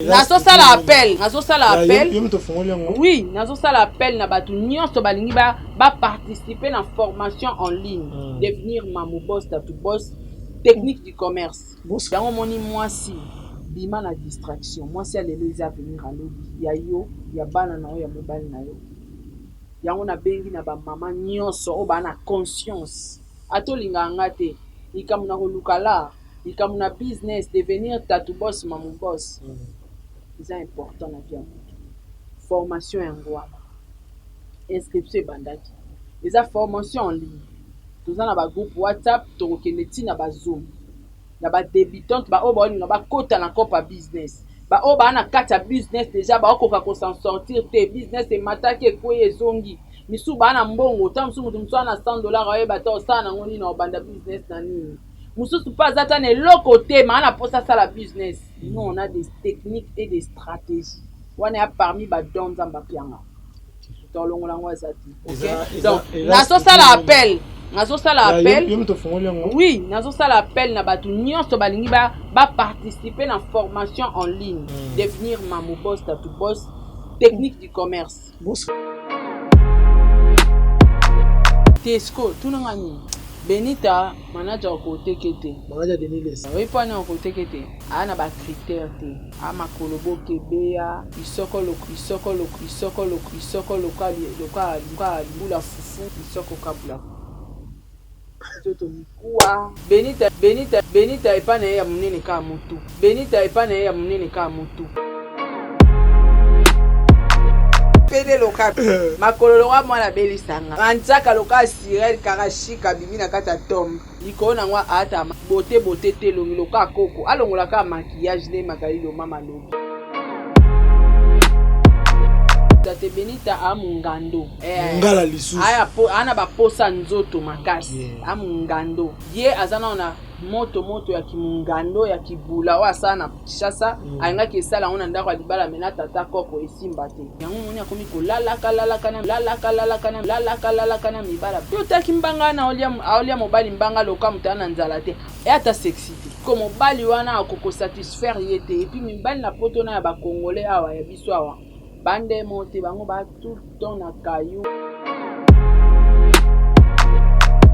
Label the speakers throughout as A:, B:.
A: Nazosala appel, nazosala appel. Oui, nazosala appel na bato nyonso balingi baparticiper na formation en ligne. Devenir mamu boss, tatu boss, technique du commerce. Yango omoni mwasi bima na distraction. Mwasi ya lelo eza avenir alobi ya yo, ya bana na yo, ya mobali na yo. Yango nabengi na bamama nyonso oyo baa na conscience. Ata olingaka nga te, likambo na koluka lar, likambo na business, devenir tatu boss, mamu boss, eza important na vie ya moto. Formation yango wana, inscription ebandaki, eza formation en ligne. Toza na ba groupe WhatsApp, tokokende ntina ba Zoom na ba débutante, ba oyo baolinga bakota na cope ya business, ba oyo baa na kati ya business déjà, baokoka ko s'en sortir te, business emataki, ekweyi, ezongi. Misusu baa na mbongo, ta mosusu moto mosusu aza na 100 $, ayeba te osala nango nini, obanda business na nini. Mosusu mpe aza ta na eloko te, maa na mposa asala business. Nous, on a des techniques et des stratégies wana ya parmi badon Nzambe apianga, tolongola yango aza te. Ok, donc nazosala appel, nazosala appel. Oui, nazosala appel na bato nyonso balingi baparticiper na formation en ligne, devenir mamu boss, tatu boss, technique du commerce. Tesco tunanga nini? Benita manager okoteke te, oyi mpona okoteke te, aa na bacritère te, aa makolo bokebeya lisoko lisoko lisoko lisoko loka loka loka bula fufu lisoko kabula nzoto mikuwa. Benita, Benita, Benita epa na ye ya monene kaka motu. Benita epa na ye ya monene kaka motu. Pede loka makolo loka mwana belisanga manzaka loka sirene karashika abimi na kati ya tombe likolo nango ata bote bote te, elongi loka koko alongola kaka maquillage nde Magali Lomama alobi. Tate Benita a mungando.
B: Mungala lisusu.
A: Aya po ana ba posa nzoto makasi. A mungando. Ye aza na moto moto ya kimungando ya kibula oyo asala na Kinshasa, alingaki esala yango na ndako ya libala me na tata koko esimba te. Yango moni akomi kolalaka lalaka na lalaka lalaka na lalaka lalaka na mibala. Yo otaki mbanga na aolia mobali mbanga loka moto na nzala te. E ata sexy te. Ko mobali wana akoko satisfaire ye te. Et puis mibali na poto na ya ba congolais awa ya biso awa, bande mo te bango ba tout le temps na kayu.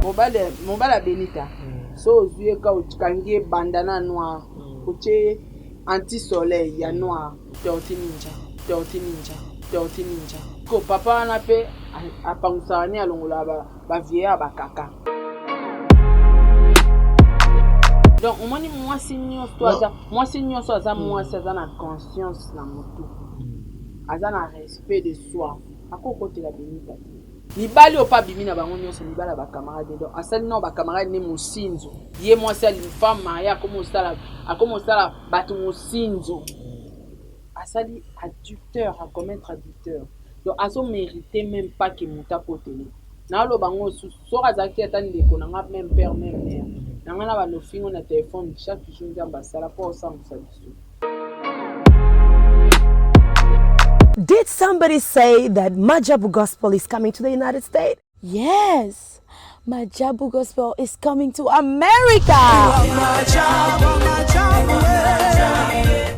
A: Mobali mobali ya Benita, so ozwi ye ka okangi ye bandana noir, otie anti soleil ya noir, tortue ninja, tortue ninja, tortue ninja. Ko papa wana mpe apangusaka ne alongola bavieillard bakaka. Donc omoni mwasi nyonso aza mwasi nyonso aza mwasi aza na conscience na motu, aza na respect de soi, akokotela Benita te. Mibali oyo mpe abimi na bango nyonso mibali ya bacamarade, donc asali nao bacamarade ne mosinzo. Ye mwasi ali femme mariée, akoma osala bato mosinzo, asali adultère, acommettre adultère. Donc azomérite même pas ke moto akotele. Naoloba ngo susu, soki azalaki ata ndeko na nga, même père même mère na nga, na banofingo na telefone chaque jour. Nzambe asala mpo osambwisa biso.
C: Did somebody say that Majabu Gospel is coming to the United States?
D: Yes, Majabu Gospel is coming to America.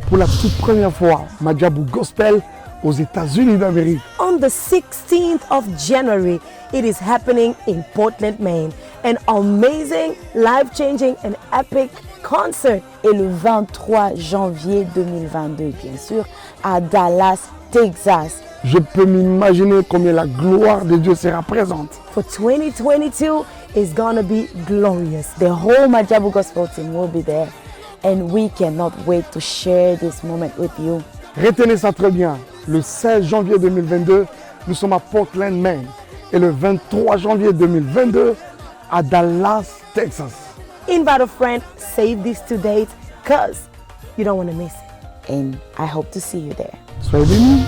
B: Pour la toute première fois, Majabu Gospel aux États-Unis d'Amérique.
C: On the 16th of January, it is happening in Portland, Maine. An amazing, life-changing and epic concert.
D: Et le 23 janvier 2022, bien sûr, à Dallas, Texas.
B: Je peux m'imaginer combien la gloire de Dieu sera présente.
C: For 2022 is gonna be glorious.
D: The whole Majabu Gospel team will be there and we cannot wait to share this moment with you.
B: Retenez ça très bien. Le 16 janvier 2022, nous sommes à Portland, Maine. Et le 23 janvier 2022, à Dallas, Texas.
C: Invite a friend, save these two dates, 'cause you don't want to miss it.
D: And I hope to see you there.
B: Soyez bénis.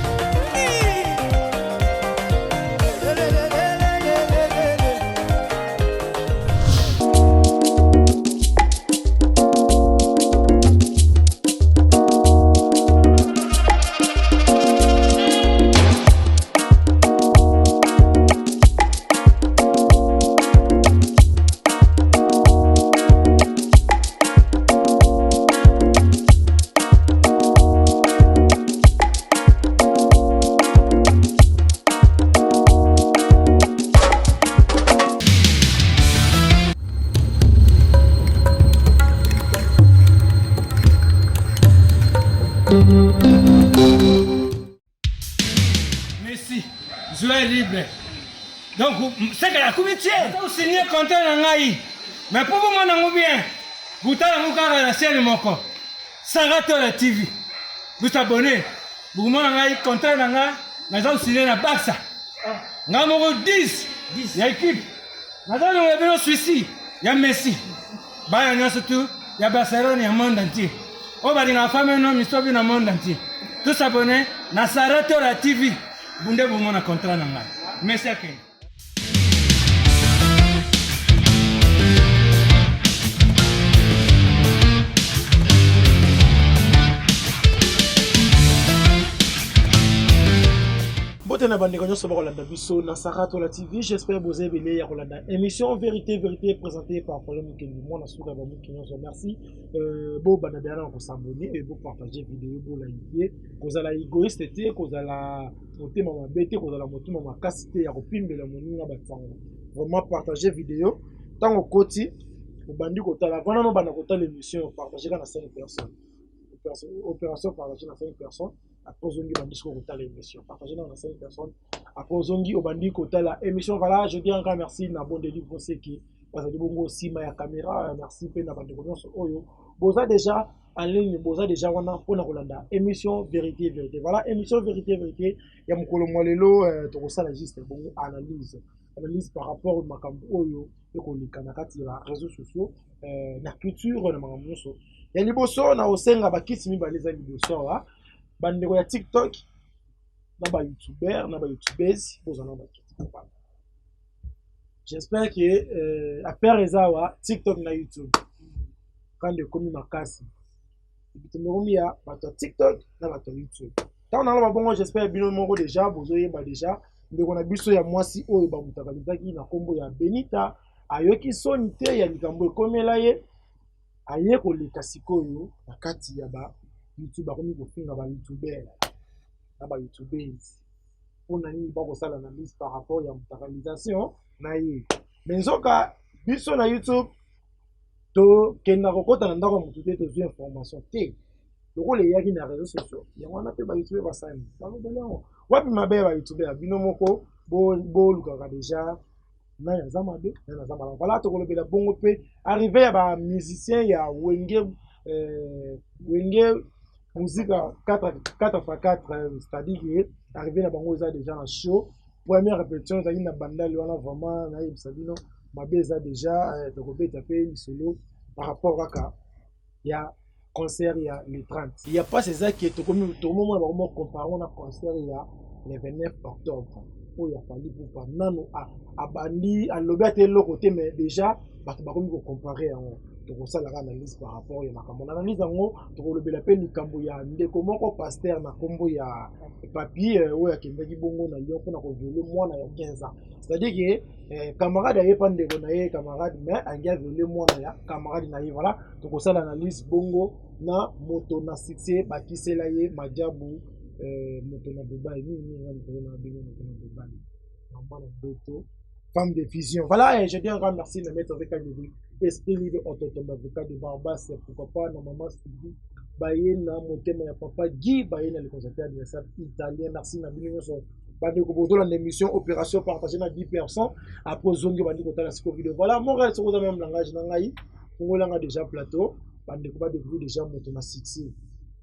E: Messi, joueur libre. Donc, c'est que la comité, vous signez contrat na ngai. Mais pour vous mon bien, vous tala kaka na chaîne moko. Saratola TV. Vous abonnez. Vous mon ngai contrat na ngai, naza signer na Barça. Nga moko 10 ya équipe. Naza longola bino Suisse ya Messi. Bana nyonso tu ya Barcelone ya monde entier. Oyo balingaka femme no misobi na monde entier. Tous abonnés na Saratola TV. Bunde bomona contrat na ngai. Messi akende.
F: Mbote na bandeko nyonso bakolanda biso na Saratola TV. J'espère boza ebele ya kolanda émission Vérité Vérité présentée par Paulin Mukendi, mwana suka ba muki nyonso. Merci. Bo banda deja na ko s'abonner et bo partager vidéo, bo liker. Kozala égoïste te, kozala motema mabe te, kozala motema makasi te ya kopimbela moninga basango. Vraiment partager vidéo. Tango koti obandi kotala, vana no banda kotala émission, partager na 5 personnes. Opération partager na 5 personnes. Après ozongi obandi sikoyo kotala émission, partager na 5 personnes. Après ozongi obandi kotala émission. Voilà, je dis encore merci na Bondeli Boseki bazali bongo nsima ya caméra. Merci mpe na bandeko nyonso oyo boza déjà en ligne, boza déjà wana mpona kolanda émission Vérité Vérité. Voilà, émission Vérité Vérité ya mokolo mwa lelo, tokosala juste bongo analyse par rapport makambo oyo ekoleka na kati ya réseaux sociaux, na culture, na makambo nyonso. Ya liboso na osenga bakisi mibale eza liboso awa, bandeko ya TikTok na ba youtubeur na ba youtubeuses, bozala na bakiti. J'espère que affaire eza awa TikTok na YouTube kandi ekomi makasi, bitumba ya bato ya TikTok na bato ya YouTube. Ntango naloba bongo, j'espère bino moko déjà bozoyeba déjà ndeko na biso ya mwasi oyo bamutakalizaki na nkombo ya Benita. Ayoki soni te ya likambo ekomela ye, aye koleka sikoyo na kati ya ba YouTube, akomi kofinga ba youtubeur na ba youtubeuses mpona nini bakosala analyse par rapport ya mutakalisation na ye. Mais nzoka biso na YouTube tokenda kokɔta na ndako ya motu te, tozwi information te lokola eyaki na réseaux sociaux. Yango wana mpe bayoutubeur basali balobeli yango. Wapi mabe ya bayoutubeur? Bino moko bolukaka déjà nani aza mabe, nani aza malamu. Voilà, tokolobela bongo mpe arrivée ya bamusicien ya Wenge, Wenge Musica 4 x 4, c'est-à-dire que arrivée na bango eza déjà na show. Première répétition ezalaki na Bandali wana. Vraiment nayebisa bino, mabe eza déjà. Tokobeta mpe lisolo par rapport kaka ya concert ya le 30. Ya mpasi eza ke tokomomona bango comparer na concert ya le 29 octobre oyo afali Ipupa. Nano abandi alobi ate eloko te, mais déjà bato bakomi kocomparer yango. Tokosalaka analyse par rapport ya makambo na analyse yango. Tokolobela mpe likambo ya ndeko moko pasteur na nkombo ya Papi oyo akendaki bongo na Lyon mpona kovioler mwana ya 15 ans, c'est-à-dire ke camarade ayepa ndeko na ye camarade, mais angi avioler mwana ya camarade na ye. Voilà, tokosala analyse bongo na moto na succès bakisela ye majabu, moto na Dubai nini nini, nga moto na bino, moto na Dubai, mama na ndoto, femme de vision. Voilà, et je dis encore merci na maître avec esprit libre ototomba avocat de Barbas, pourquoi pas na maman Sylvie baye na motema ya papa Guy baye na le conservateur de la italien. Merci na bino nyonso bandeko bozolanda émission. Opération partagé na 10 personnes. Après ozongi bandi kotala siko vidéo. Voilà, Montréal, soki oza même langage na ngai, fungolanga déjà plateau, bandeko badécouvrir déjà moto na succès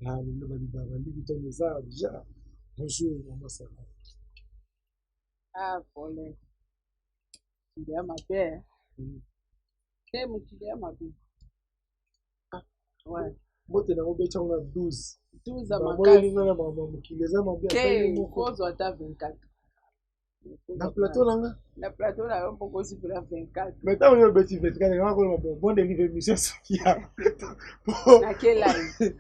F: lelo baliki ntongo eza déjà. Bonjour mama Sara.
A: Ah, Paulin, mokili ya mabe te, mokili ya mabe. Ouais.
F: Mbote nango betyango na 12.
A: 12 ya makasi.
F: Na mokili eza mabe.
A: Te, kozwa ata 24.
F: Na plateau na nga.
A: Na plateau na yo mpo kozipela 24.
F: Mais ntango yo obeti 24, nga koloba bon, bon delive émission soki ya
A: Nake live,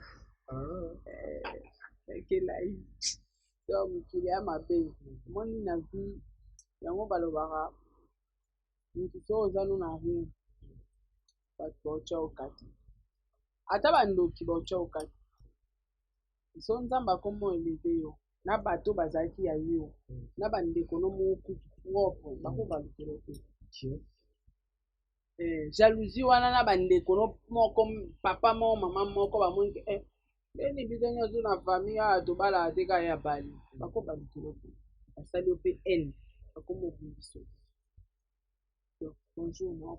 A: nake live. Donc mokili ya mabe. Omoni na vie yango balobaka, motu so oza no na rien, bato baotya okati, ata bandoki baotya okati. So Nzambe akomo élever yo na bato bazalaki ya yo na bandeko no moko kutu propre bakobalukela te. Jalousie wana na bandeko no moko, papa moko, mama moko, bamoni ke Ndeni biso nyonso na famille awa tobalaka te kaka ya bali. Bako balukela mpe. Basali yo mpe haine. Bakoma obimbiso. Donc, bonjour na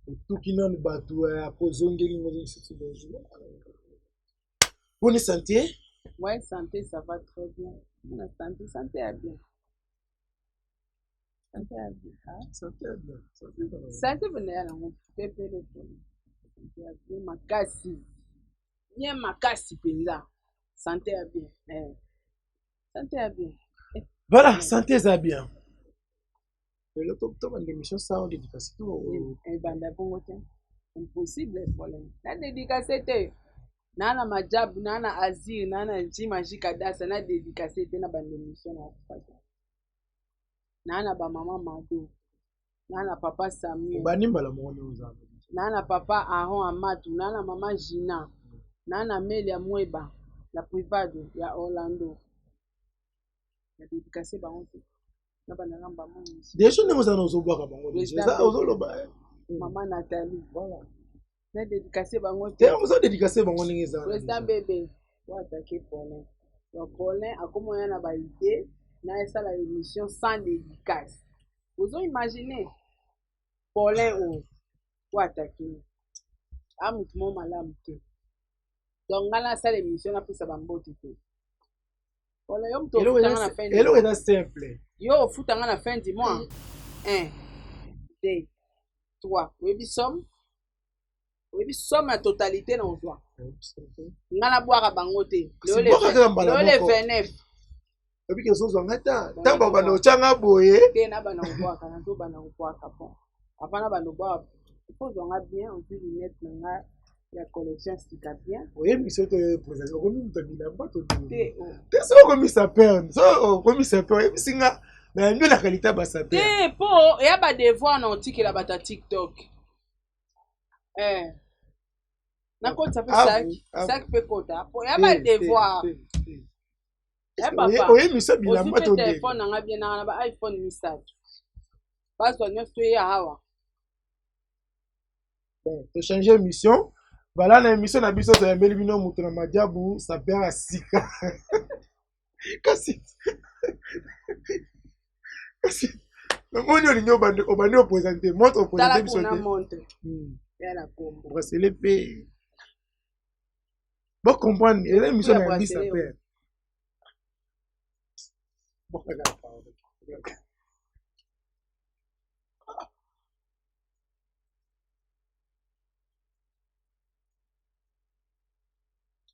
F: otuki nanu bato eh, apres ozongeli ngo lisusu bonjour. Boni santé?
A: Ouais, santé, ça va très bien. La santé, santé ya bien. Santé ya bien. Hein?
F: Santé ya bien. Santé ya
A: Santé pene ya nango pepele pene. Santé ya bien makasi. Bien makasi mpenza. Santé ya bien. Eh. Santé ya bien.
F: Eh. Voilà, santé eza bien. Lelo tobanda émission sans dédicace to
A: ebanda bongo te. Impossible problème. Na dédicace te. Naa na Majabu, naa na Azir, naa na Jima Jikadasa, na dédicace te na banda émission na Afrika. Naa na ba mama Mado, naa na papa Samuel.
F: Obandi mbala moko nde oza.
A: Naa na papa Aaron Amatu, naa na mama Gina, naa na Melia Mweba, la privado ya Orlando. Na dédicace bango te. Na banda nga mbamo
F: émission. Déjà ndenge oza na ozobwaka bango déjà. Eza ozoloba. Eh.
A: Mama Nathalie. Voilà. Na dédicace bango te.
F: Te ozo dédicace bango ndenge eza.
A: Président bébé, o attaquer Paulin. Donc Paulin akoma oya na ba idée na esala émission sans dédicace. Ozo imaginer Paulin o o attaquer. A mutu mo malamu te. Donc nga na sala émission na pesa ba mbote te. Paulin yo mutu ofuta nga na fin du
F: Eloko eza simple.
A: Yo ofuta nga na fin du mois. 1 2 3 oyebi somme? Oyebi somme ya totalité na ozwa. Nga nabwaka bango te.
F: Kasi bwaka kaka mbala
A: Lelo le
F: moko.
A: 29.
F: Oyebi ke ozozwa nga ta. Ntango babanda kotya nga boye.
A: Te nabanda kobwaka, nazobanda kobwaka bon. Avant nabanda kobwaka, il faut ozwa nga bien, ozwi lunette na nga ya collection sika bien.
F: Oyebi biso to présente okomi moto ya bilamba to nini?
A: Te, oh.
F: Te soki okomi sapeur, soki okomi sapeur, oyebisi nga na yambi na qualité ya ba sapeur.
A: Te po eya ba devoir na otikela bato ya TikTok. Eh. Nakotisa mpe sac, sac mpe kota. Po eya ba devoir. Eh papa.
F: Oyebi biso bilamba to nini?
A: Telefone na nga bien na ba iPhone misato. Bazwa nyonso eya awa.
F: Bon, to changer émission. Voilà na émission na biso toyambeli bino moto na madiabu sapeur ya sika. Kasi kasi namoni olingi obandi obandi opresente montre opresente biso
A: te. Montre. Ya la kombo.
F: Bracelet pe. Bo comprendre, eza émission na yambi sapeur. Bon, regarde.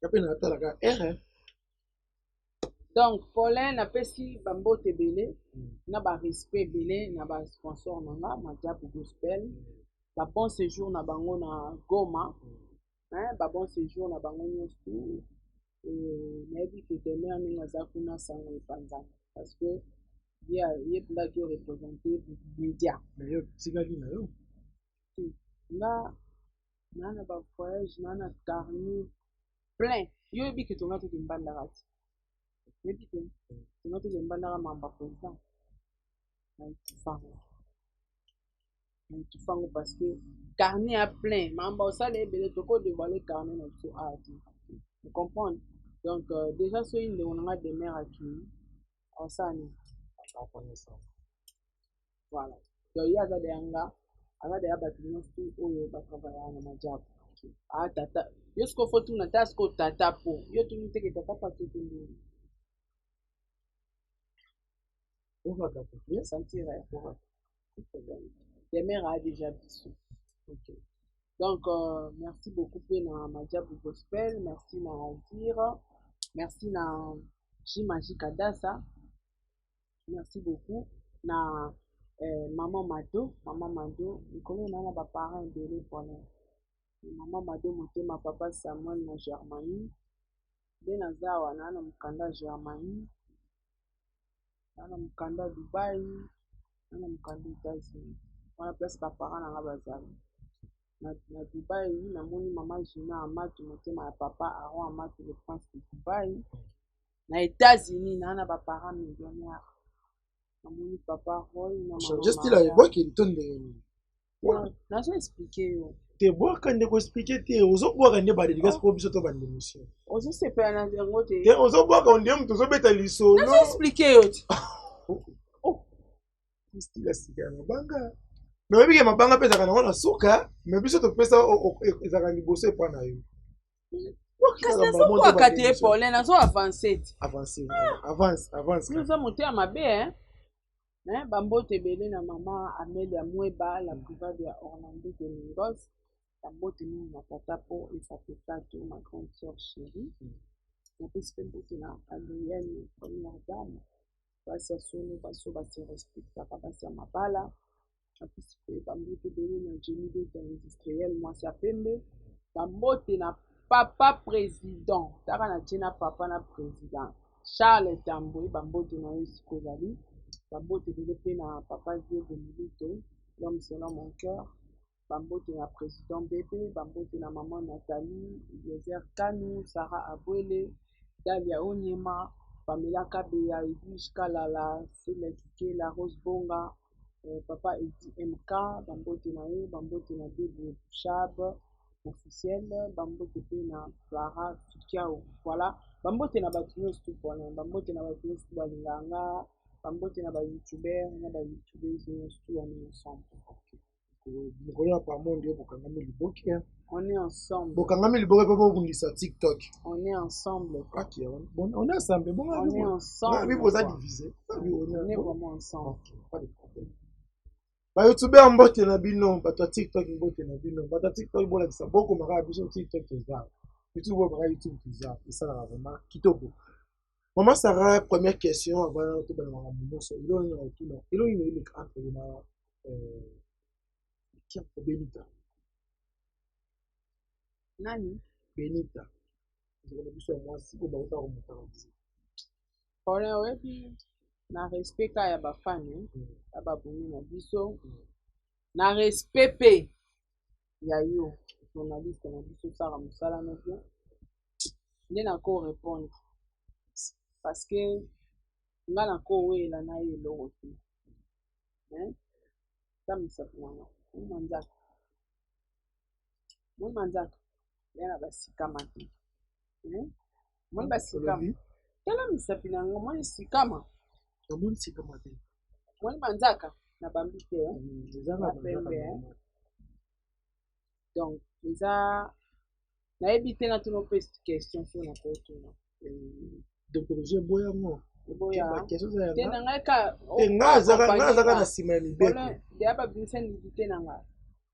F: Nga mpe natalaka r
A: Donc Paulin napesi bambote ebele na ba respect ebele na ba sponsor na nga Madiabu Gospel ba bon séjour na bango na Goma hein, ba bon séjour na bango nyonso tout. Nayebi ke demeure ndenge aza kuna sango epanzana parce que ye ye mpenza aki représente média.
F: Mais yo tikali na yo.
A: Te nga naa na ba voyage naa na carnet plein. Yo oyebi ke tonga toke mbandaka te. Oyebi te tonga toke mbandaka mamba président na etufango. Na etufango parce que carnet ya plein mamba osala ebele toko dévoiler carnet na biso awa te. Vous comprendre? Donc déjà soki ndeko na nga demeure akimi osala nini? Voilà. Donc ye aza deya nga, aza deya bato nyonso oyo batravayaka na Madiabu. Ah tata, yo sikoyo fo tuna ta sikoyo tata po. Yo tuni teke tata po akete ndenge. Sentir ya Demeure a déjà biso. Ok. Donc merci beaucoup pe na Madiabu Gospel, merci na Azir, merci na J Magic Adasa. Merci beaucoup na maman Mado, maman Mado, likolo na na ba parents ebele pona maman Mado motema papa Samuel na Germanie. Nde naza awa na na mokanda Germanie, na na mokanda Dubai, na na mokanda États-Unis. Wana place ba parents na nga bazali. Na Dubai namoni maman Gina Amatu motema ya papa Aaron Amatu le prince de Dubai. Na États-Unis na na ba parents millionnaires. Namoni papa Roy na maman
F: Changer style ya
A: Maria.
F: ebwakeli to ndenge nini?
A: Nazo expliquer yo.
F: Te bwaka nde koexplike te, ozobwaka nde badedicace mpo biso tobanda émission.
A: Ozosepela na yango te?
F: Te, ozobwaka onde moto ozobeta lisolo.
A: Nazoexplike yo te.
F: Style sika ya mabanga. Mais oyebi ke mabanga mpe ezalaka nango na suka, mais biso topesa ezalaka liboso epa na yo.
A: Kasi nazobwaka te, Paulin, nazo avance te.
F: Avance, avance, avance.
A: Oza motema mabe, hein? Hein, bambote ebele na mama Amelia Mweba, la privade ya Orlando Domingos. Bambote mingi na tata po Efapekato, ma grande sœur chérie. Napesi mpe mbote na Adrienne, première dame. Basi ya solo, basi oyo base respectaka, basi ya mabala. Napesi mpe bambote ebele na Jenny Beta industriel, mwasi ya pembe. Bambote na papa président, taka na tie na papa na président Charles Tambwe, bambote na yo esika ozali. Bambote ebele mpe na papa Diego Milito, l'homme selon mon cœur. Bambote na président Bebe, bambote na maman Nathalie, Eliezer Kanu, Sarah Abwele, Dalia Onyema, Pamela Kabeya, Edwige Kalala, Celia Kikela, Rose Bonga, papa Edi MK, bambote na ye, bambote na Debo Chab officiel, bambote pe na Clara Fikiao. Voilà, bambote na bato nyonso tu pona, bambote na bato nyonso tu balingaka nga, bambote na ba youtubeurs na ba youtubeuses nyonso tu, on est ensemble.
F: Mokolo ya pamondi oyo bokangami liboke.
A: On est ensemble.
F: Bokangami liboke mpe bobundisa TikTok.
A: On est ensemble.
F: Ok, bon, on est ensemble. Bon,
A: on est ensemble.
F: Bi boza divisé.
A: On est vraiment ensemble.
F: Ok, pas de problème. Ba youtubeur mbote na bino, bato ya TikTok mbote na bino. Bato ya TikTok bolakisa bokomaka ya biso TikTok eza. YouTube bokomaka YouTube eza. Esalaka vraiment kitoko. Maman Sarah, première question avant tobanda makambo nyonso. Eloko nini na kotuna? Eloko nini eleka entre yo na Benita?
A: Nani?
F: Benita. Ndeko na biso ya mwasi oyo bauta komotaka.
A: Paulin, oyebi na respect ka ya bafani ya baboni na biso, na respect pe ya yo journaliste na biso, osala mosala no bien nde nako répondre, parce que nga nakowela na ye eloko te. Eza misapi na nga, moma nzaka, moma nzaka ya na basikama te, moni basikama, tala misapi na nga, moni sikama,
F: namoni sikama te,
A: moni banzaka na bambi te,
F: eza
A: pembe. Donc eza nayebi te, natuna opesi question so nakotuna.
F: Docteur eboyango.
A: Te na ngai ka
F: nga azaka na nsima ya mibeko.
A: Deya babimisa nidité na ngai.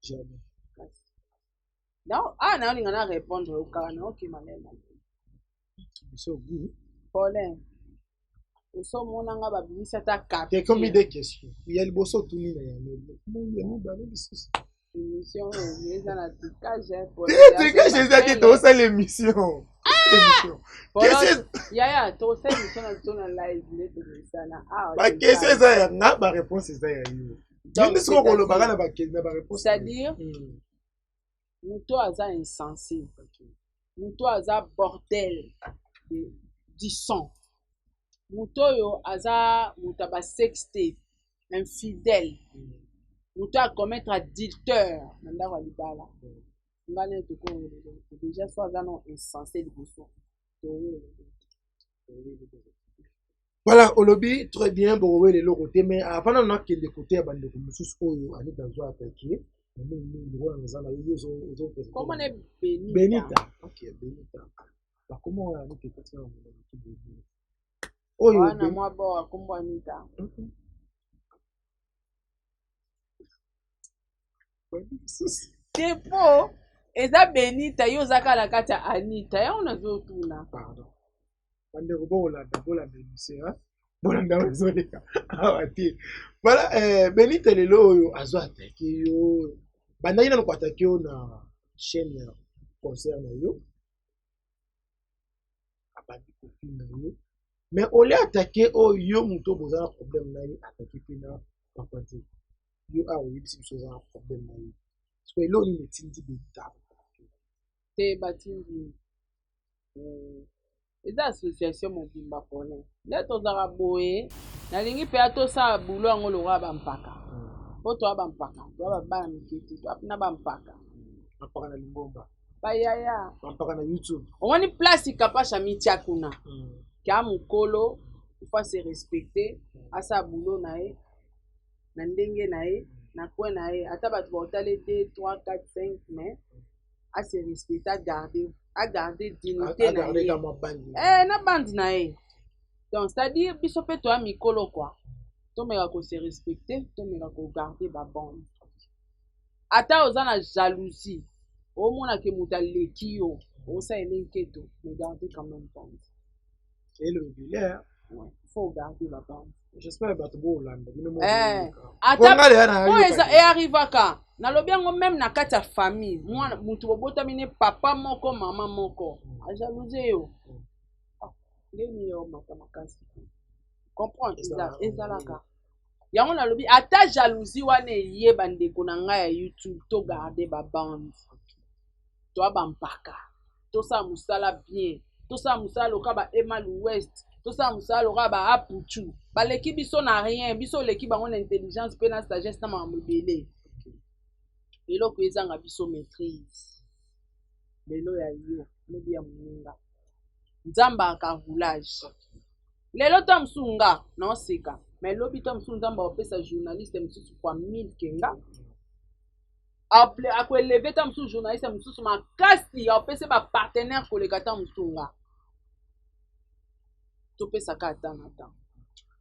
F: Jamais.
A: Ah, naolinga na répondre yo kaka naokima nena.
F: Biso goût.
A: Paulin, osomona nga babimisi ata
F: te komi des questions ya liboso otuni na yango ya mibale lisusu.
A: Émission oyo eza na trucage.
F: Te, trucage eza te, tosala émission.
A: Yaya, tosala émission na biso na live nde tokesana.
F: Baquestion eza ya nga, baréponse eza ya yo. Yo nde soki okolobaka na baréponse.
A: C'est-à-dire moto aza insensé, moto aza bordel du sang, moto oyo aza moto ya basexe te, infidèle, moto acommettre adultère na ndako ya libala, nga nde tokoyelelo déjà so aza no insensé liboso toyelelo.
F: Voilà, olobi très bien, bokowela eloko te, mais avant nano nakende kote ya bandeko mosusu oyo Anita azwa atake mingi wana naza na yo.
A: Komona
F: Benita. Ok, Benita, bakoma wana Anita ekoti na monoko ki
A: oyo wana mwa bo akombo Anita. Te, po eza Benita, yo oza kaka na kati ya Anita, yango nazotuna.
F: Pardon, bandeko, bolanda, bolanda émission, bolanda oyo ezoleka awa te. Voilà, Benita lelo oyo azo atake yo, bandaki nano koatake yo na chaîne ya concert na yo, abandi kofinga yo, mais ole atake oyo yo moto boza na problème na ye, atake mpe na papa te. Yo awa oyebisi biso oza na problème na ye, parce eloko nini etindi Benita?
A: Te, batindi eza association mobimba pone nde tozalaka boye. Nalingi mpe tosala bulo yango lokola bampaka, mpo toya bampaka, toya babana mike te, toya na bampaka.
F: Bampaka na lingomba.
A: Bayaya.
F: Bampaka na YouTube.
A: Omoni place Kapash amitia kuna. Kia mukolo, il faut se respecter, asa boulot na ye, na ndenge na ye, na coin na ye. Ata bato baotale 2, 3, 4, 5, mais a se respecter, a garder, a garder dignité na ye. Eh, na bande na ye. Donc, c'est-à-dire, biso pe toya mikolo quoi. Tomeka ko se respecter, tomeka ko garder ba bande. Ata oza na jalousie, omona ke moto aleki yo, osalela nketo, mais garder quand même bande.
F: Elobile.
A: Ouais, faut garder la bande.
F: J'espère bato bolanda bino moko.
A: Eh, ata oyo eza earrivaka nalobi yango meme na kati ya famille, mwana moto bobotami ne papa moko mama moko ajalouse yo, ndeni yo mata makasi, comprendre ezalaka yango. Nalobi ata jalousie wana eye, bandeko na ngai ya YouTube, to garde ba bande, toa bampaka, tosala mosala bien, tosala mosala loka ba Emal West, tosala mosala loka ba Apuchu. Baleki biso na rien, biso oleki bango na intelligence mpe na sagesse na makambo ebele. Eloko ezanga biso maîtrise, lelo ya yo, lobi ya moninga. Nzambe aka roulage. Lelo ta mosusu nga naoseka, mais lobi ta mosusu Nzambe akopesa journaliste mosusu fois 1000 ke nga, akoeleve ta mosusu journaliste mosusu makasi, akopesa bapartenaire koleka ta mosusu nga. Topesaka ata na temps.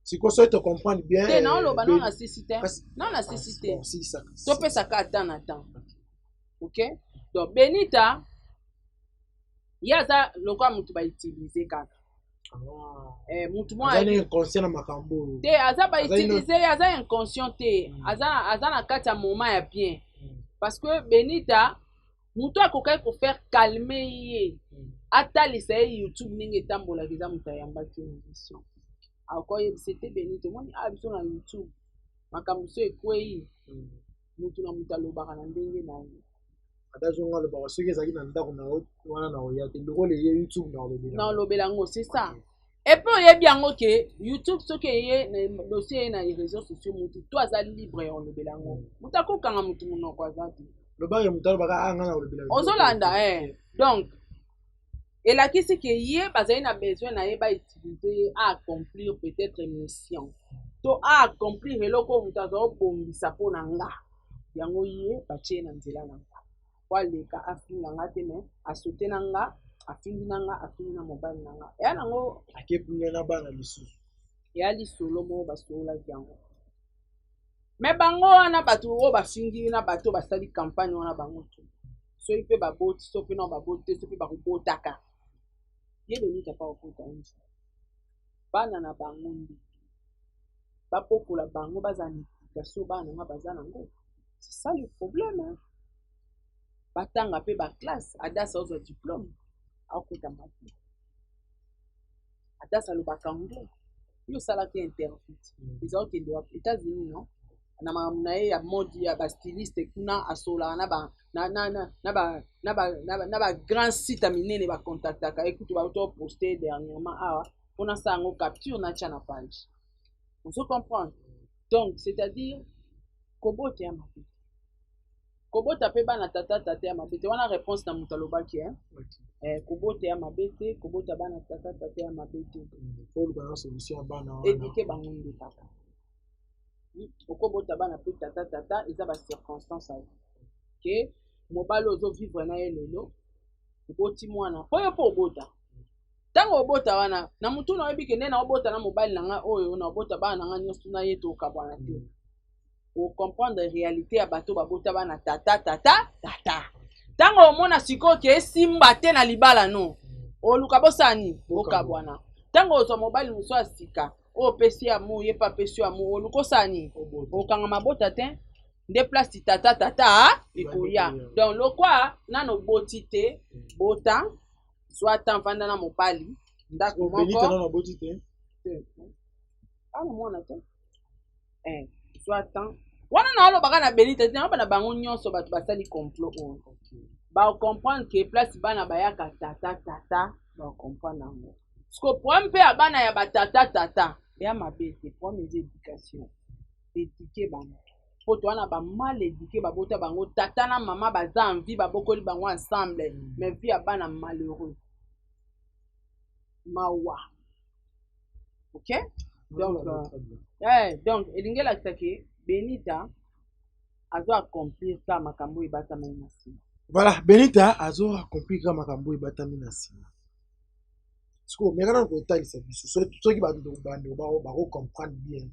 F: Sikoyo soki tocomprendre bien
A: te, naoloba nao na sisi te, nao na sisi te. Topesaka ata na temps, ok. Donc Benita ye aza lokola motu bautilize kaka. Mutu moko
F: azali inconscient na makambo oyo.
A: Te, aza bautilize ye, aza inconscient te. Aza na kati ya moment ya bien, parce que Benita moto akokaki kofaire calmer ye, atalisa ye YouTube ndenge etambolaka. Eza moto ayambaki émission, akoyebisa te Benita: omoni awa biso na YouTube, makambo so ekwei, motu na moto alobaka na ndenge na ye.
F: Ata zonga alobaka soki ezalaki na ndako na yo wana na oya te, lokola eye YouTube na olobela.
A: Na olobela yango, c'est ça. Et puis oyebi yango ke YouTube soki eye na dossier, eye na réseaux sociaux, motu to aza libre ya olobela yango. Motu akokanga motu monoko aza te.
F: Lobaka, moto alobaka a nga na olobela.
A: Ozolanda eh. Donc elakisi ke ye bazali na besoin na ye, bautilize ye aaccomplir peut-être mission to aaccomplir eloko oyo moto aza obongisa mpo na nga. Yango ye batie ye na nzela na nga po aleka afinga nga te, mais asote na nga, afingi na nga, afingi na mobali na nga, eya nango.
F: Akepunga na bana lisusu.
A: Eya lisolo moko basololaki yango, mais bango wana bato oyo bafingi na bato oyo basali campagne wana, bango tu soki mpe baboti, soki mpe nao baboti te, soki mpe bakobotaka, ye Benita mpa kokota nji bana na bango nde babokola bango, baza na éducation. Bana na nga baza nango, c'est ça le problème, hein? Batanga mpe baclasse. Adasa ozwa diplôme, akota mapi. Adasa alobaka anglais, yo osalaki interview, eza okende wapi? États-Unis, non? Na makambo na ye ya mode ya bastyliste kuna, asolaka na ba na na na na ba na ba na ba na ba grand site ya minene, bacontactaka ye. Kutu bauta oposte dernièrement awa mpona asala yango capture natya na page. Ozo comprendre? Donc c'est-à-dire kobota ya mabe, kobota mpe bana tata tata ya mabe te. Wana réponse na moto alobaki, eh? Eh, kobota ya mabe te, kobota bana tata tata ya mabe te.
F: Oluka na solution ya bana wana.
A: Éduquer bango nde kaka. Okobota bana mpe tata tata, eza bacirconstance ayo ke mobali ozovivre na ye lelo, oboti mwana mpo yo mpo obota. Ntango obota wana na motu na oyebi ke nde na obota na mobali na ngai oyo, na obota bana na ngai nyonso na ye, tokabwana te. Ocomprendre réalité ya bato babota bana tata tata tata. Ntango omona sikoyo ke esimba te na libala, no oluka bosala nini? Bokabwana. Ntango ozwa mobali mosusu ya sika oyo opesi amour, ye mpe apesi yo amour, oluka osala nini? Okanga mabota te, nde place tata tata ekoya. Donc lokwa nano oboti te, bota, zwa temps, vanda na mobali ndako
F: Benita
A: moko.
F: Nano aboti te.
A: Ana mwana te, eh, zwa temps wana. Na alobaka na Benita te, nayoba na bango nyonso bato basali complot oyo, bacomprendre ke place bana bayaka tata tata, bacomprendre yango. Siko problème mpe ya bana ya batata tata ya mabe te, problème eza éducation. Éduquer bango. Mpo toza na ba mal éduqué, babota bango tata na mama baza en vie, babokoli bango ensemble, mais vie ya bana malheureux, mawa. Ok, donc donc elingi elakisa ke Benita azo accomplir ka makambo oyo ebatami na nsima.
F: Voilà, Benita azo accomplir ka makambo oyo ebatami na nsima. Sikoyo meka nanu kotalisa biso soki bandeko bakocomprendre bien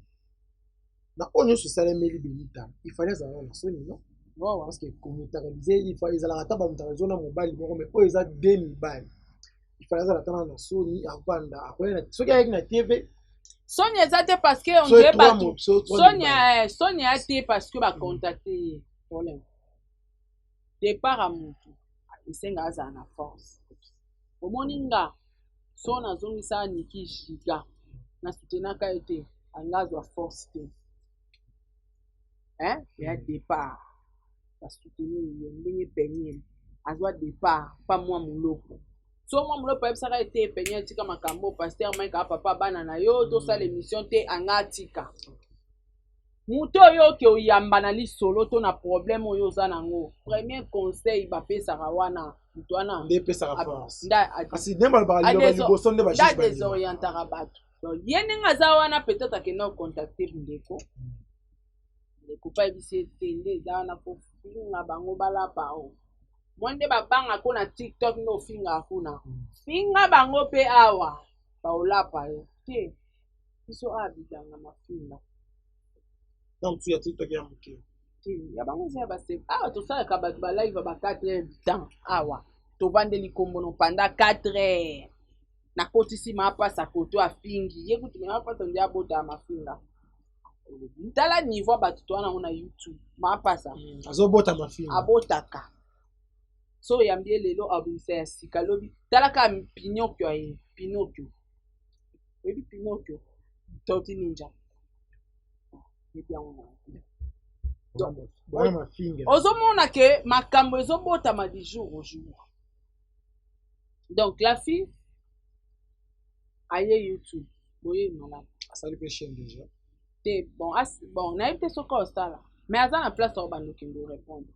F: na oyo nyonso esalemeli Benita. Il fallait azala na soni, non? Parce que komutakalize, ezalaka ata bamutakalize na mobali moko, mais oyo eza de mibali. Il fallait azala ata na soni, avanda, akoya soki ayaki na TV.
A: Soni eza te, parce que on dirait bato soni, soni aya te, parce que bacontacte ye. Problème, départ ya motu esenga azala na force. Omoni nga, so nazongisa Niki Giga, nasoutenaka ye te, anga azwa force te, hein? Ya départ basoutenir ye ndenge Peniel azwa départ pa mwa moloko. So mwa moloko ayebisaka ye te: "Peniel, tika makambo, pasteur Mike a papa bana na yo, tosala émission te." Anga atika. Moto oyo oke oyamba na lisolo to na problème oyo oza nango, premier conseil bapesaka wana, moto wana
F: nde epesaka force. Kasi nde balobaka liloba liboso nde
A: nde désorientaka bato. Donc ye ndenge aza wana, peut-être akenda kocontacte ndeko, ndeko mpe ayebisi ete nde eza wana, po finga bango, balapa o mwa nde babangako na TikTok, nde ofingaka kuna, finga bango mpe awa baolapa yo te. Biso awa bilanga mafinga.
F: Donc tu ya TikTok ya moke.
A: Te, ya bango eza ya base. Awa tosalaka bato balive ba 4 heures du temps. Awa tovandeli kombono pendant 4 heures, nakotisi mapasa koto, afingi ye kutu, me mapasa nde abotaka mafinga. Tala niveau ya bato towana yango na YouTube, mapasa.
F: Azobota mafinga.
A: Abotaka. So oyambi ye lelo, abimisa ya sika lobi. Tala kaka Pinocchio, aye Pinocchio, oyebi Pinocchio, Tortue Ninja, oyebi yango na
F: Bwana mafinga.
A: Ozomona ke makambo ezobotama du jour au jour. Donc la fille aye YouTube boye malamu.
F: Asali mpe chaîne déjà.
A: Te, bon, bon, nayebi te soki osala, mais aza na place oyo banda okende orépondre.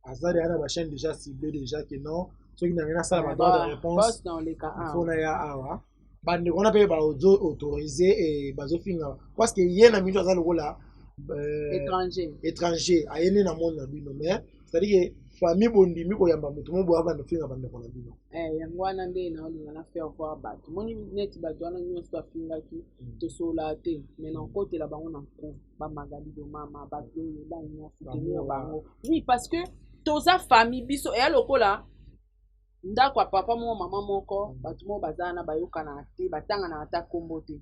F: Aza deja na bachaîne déjà ciblé déjà, ke non, soki nange nasala badroit de réponse, il naya awa. Bandeko wana mpe bazo autorise e bazofinga, parce que ye na miso aza lokola
A: étranger.
F: Étranger, aye nde na monde na bino, mais c'est-à-dire que famille bondimi koyamba moto mo boya, banda ofinga bandeko na bino.
A: Yango wana nde naolinga na faire voir bato. Moni neti bato wana nyonso bafingaki, tosolola te, mais nakotela bango na nko, bamagali domama, bato oyo bani soutenir bango, oui, parce que toza famille. Biso eya lokola ndako ya papa moko, mama moko, bato moko baza wana, bayokanaka te, batanganaka ata nkombo te.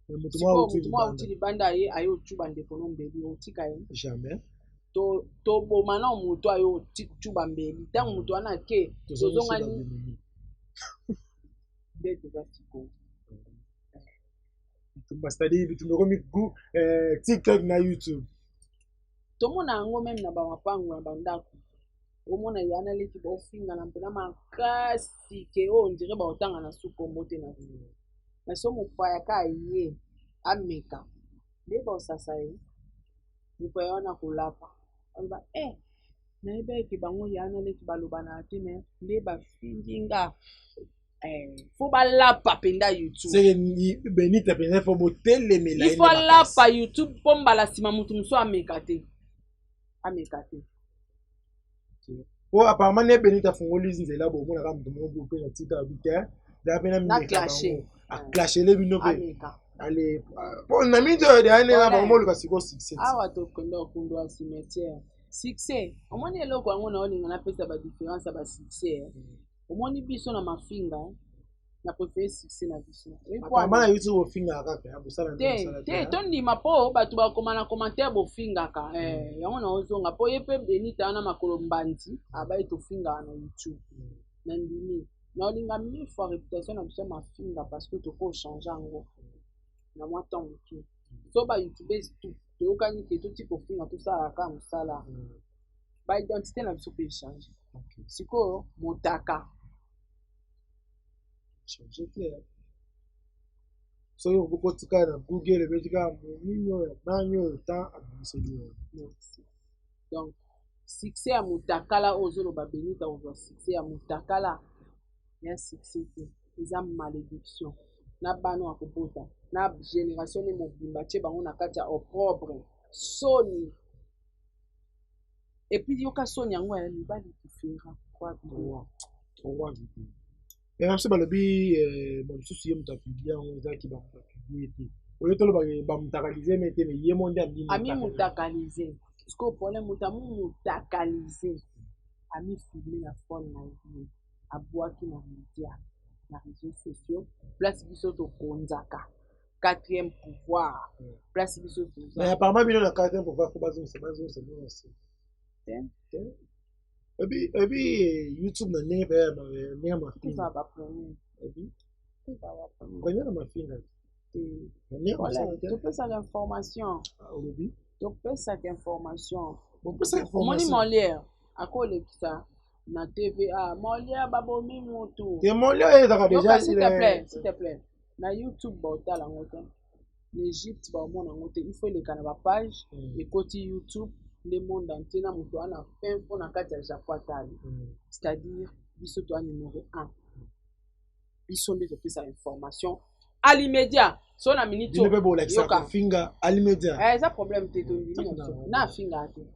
F: Moto
A: moko auti libanda, aye, aye ocuba ndeko no mbeli, otika ye?
F: Jamais.
A: Toboma na moto ayo ocuba mbeli. Ntango moto wana ake, tozongani nde toza sikoyo.
F: Bitumba, c'est-à-dire bitumba ekomi TikTok na YouTube.
A: Tomona yango même na bamapango, na bandako. Omona ya na leki baofingana mpena makasi ke oyo ondire baotanga na su kombo te na bino. Mais so mopaya ka ye ameka nde baosasa ye, mopaya wana kolapa, aloba e nayebi eke bango ya na leki balobana te, me nde bafingi nga, faut balapa mpenza YouTube.
F: Seke Benita mpenza, faut botelemela.
A: Il faut alapa YouTube, mpo mbala nsima motu mosusu ameka te, ameka te.
F: Po apparemment ne Benita afungoli nzela, bomonaka moto moko mpe na tika abi te, deya mpe
A: na clashe.
F: Aclashele bino mpe ale, po na mingi oyo deya ndenge bango moluka sikoyo succès.
A: Awa tokende okundwa ya cimetière succès. Omoni eloko yango na olinga napesa badifférence ya basuccès. Omoni biso na mafinga, na préféré succès na biso.
F: Apparemment na YouTube ofingaka kaka bosala.
A: Te te, tondima, mpo bato bakoma na commentaire bofingaka. Yango na ozonga, mpo ye mpe Benita wana makolo mbandi abayi tofingaka na YouTube. Na ndimi na olinga mille fois réputation na biso ya mafinga, parce que tokochange yango na mwa temps moke. So bayoutubes tout toyokani ke toti kofinga, tosalaka mosala, baidentité na biso mpe echange. Sikoyo motaka
F: change te. Soki okoki kaka na Google, ebeti kaka nini oyo, nani oyo, temps abimiseli oyo.
A: Merci. Donc succès ya mutakala oyo ozoloba, Benita kozwa succès ya mutakala ya succès te, eza malédiction na bana ya kobota na génération ne mobimba, tie bango na kati ya opprobre, soni. Et puis yoka soni yango ya mibali différent, trois
F: vidéos, trois vidéos. Mais biso balobi mosusu ye moto apublie yango, ezalaki bamoto apublie te, oyo tolobaka bamutakalize me te, me ye mo nde
A: ami mutakalize. Sikoyo problème, moto amu mutakalize, amifilme na phone na ye, abwaki na média, na réseaux sociaux, place biso tokonzaka quatrième pouvoir, place biso
F: toza. Mais apparemment bino na quatrième pouvoir, fo bazongisa, bazongisa bino na se
A: te.
F: Ebi YouTube na ndenge mpe ndenge ya mafinga,
A: ebi
F: premier na mafinga.
A: Topesaka information.
F: Olobi?
A: Topesaka information.
F: Bopesaka.
A: Omoni Molière akolekisa na TVA, Molière babomi mutu.
F: Te, Molière oyo ezalaka déjà.
A: S'il te plaît, s'il te plaît, na YouTube baotala yango te, na Égypte baomona yango te. Il faut eleka na bapage, ekoti YouTube nde monde entier, na moto wana fin mpo na kati ya Japon atali. C'est-à-dire biso toa numéro 1, biso nde topesa information à l'immédiat. So na minute
F: mpe bolakisa kofinga à l'immédiat.
A: Eza problème te, tondimi na biso na afingaka te.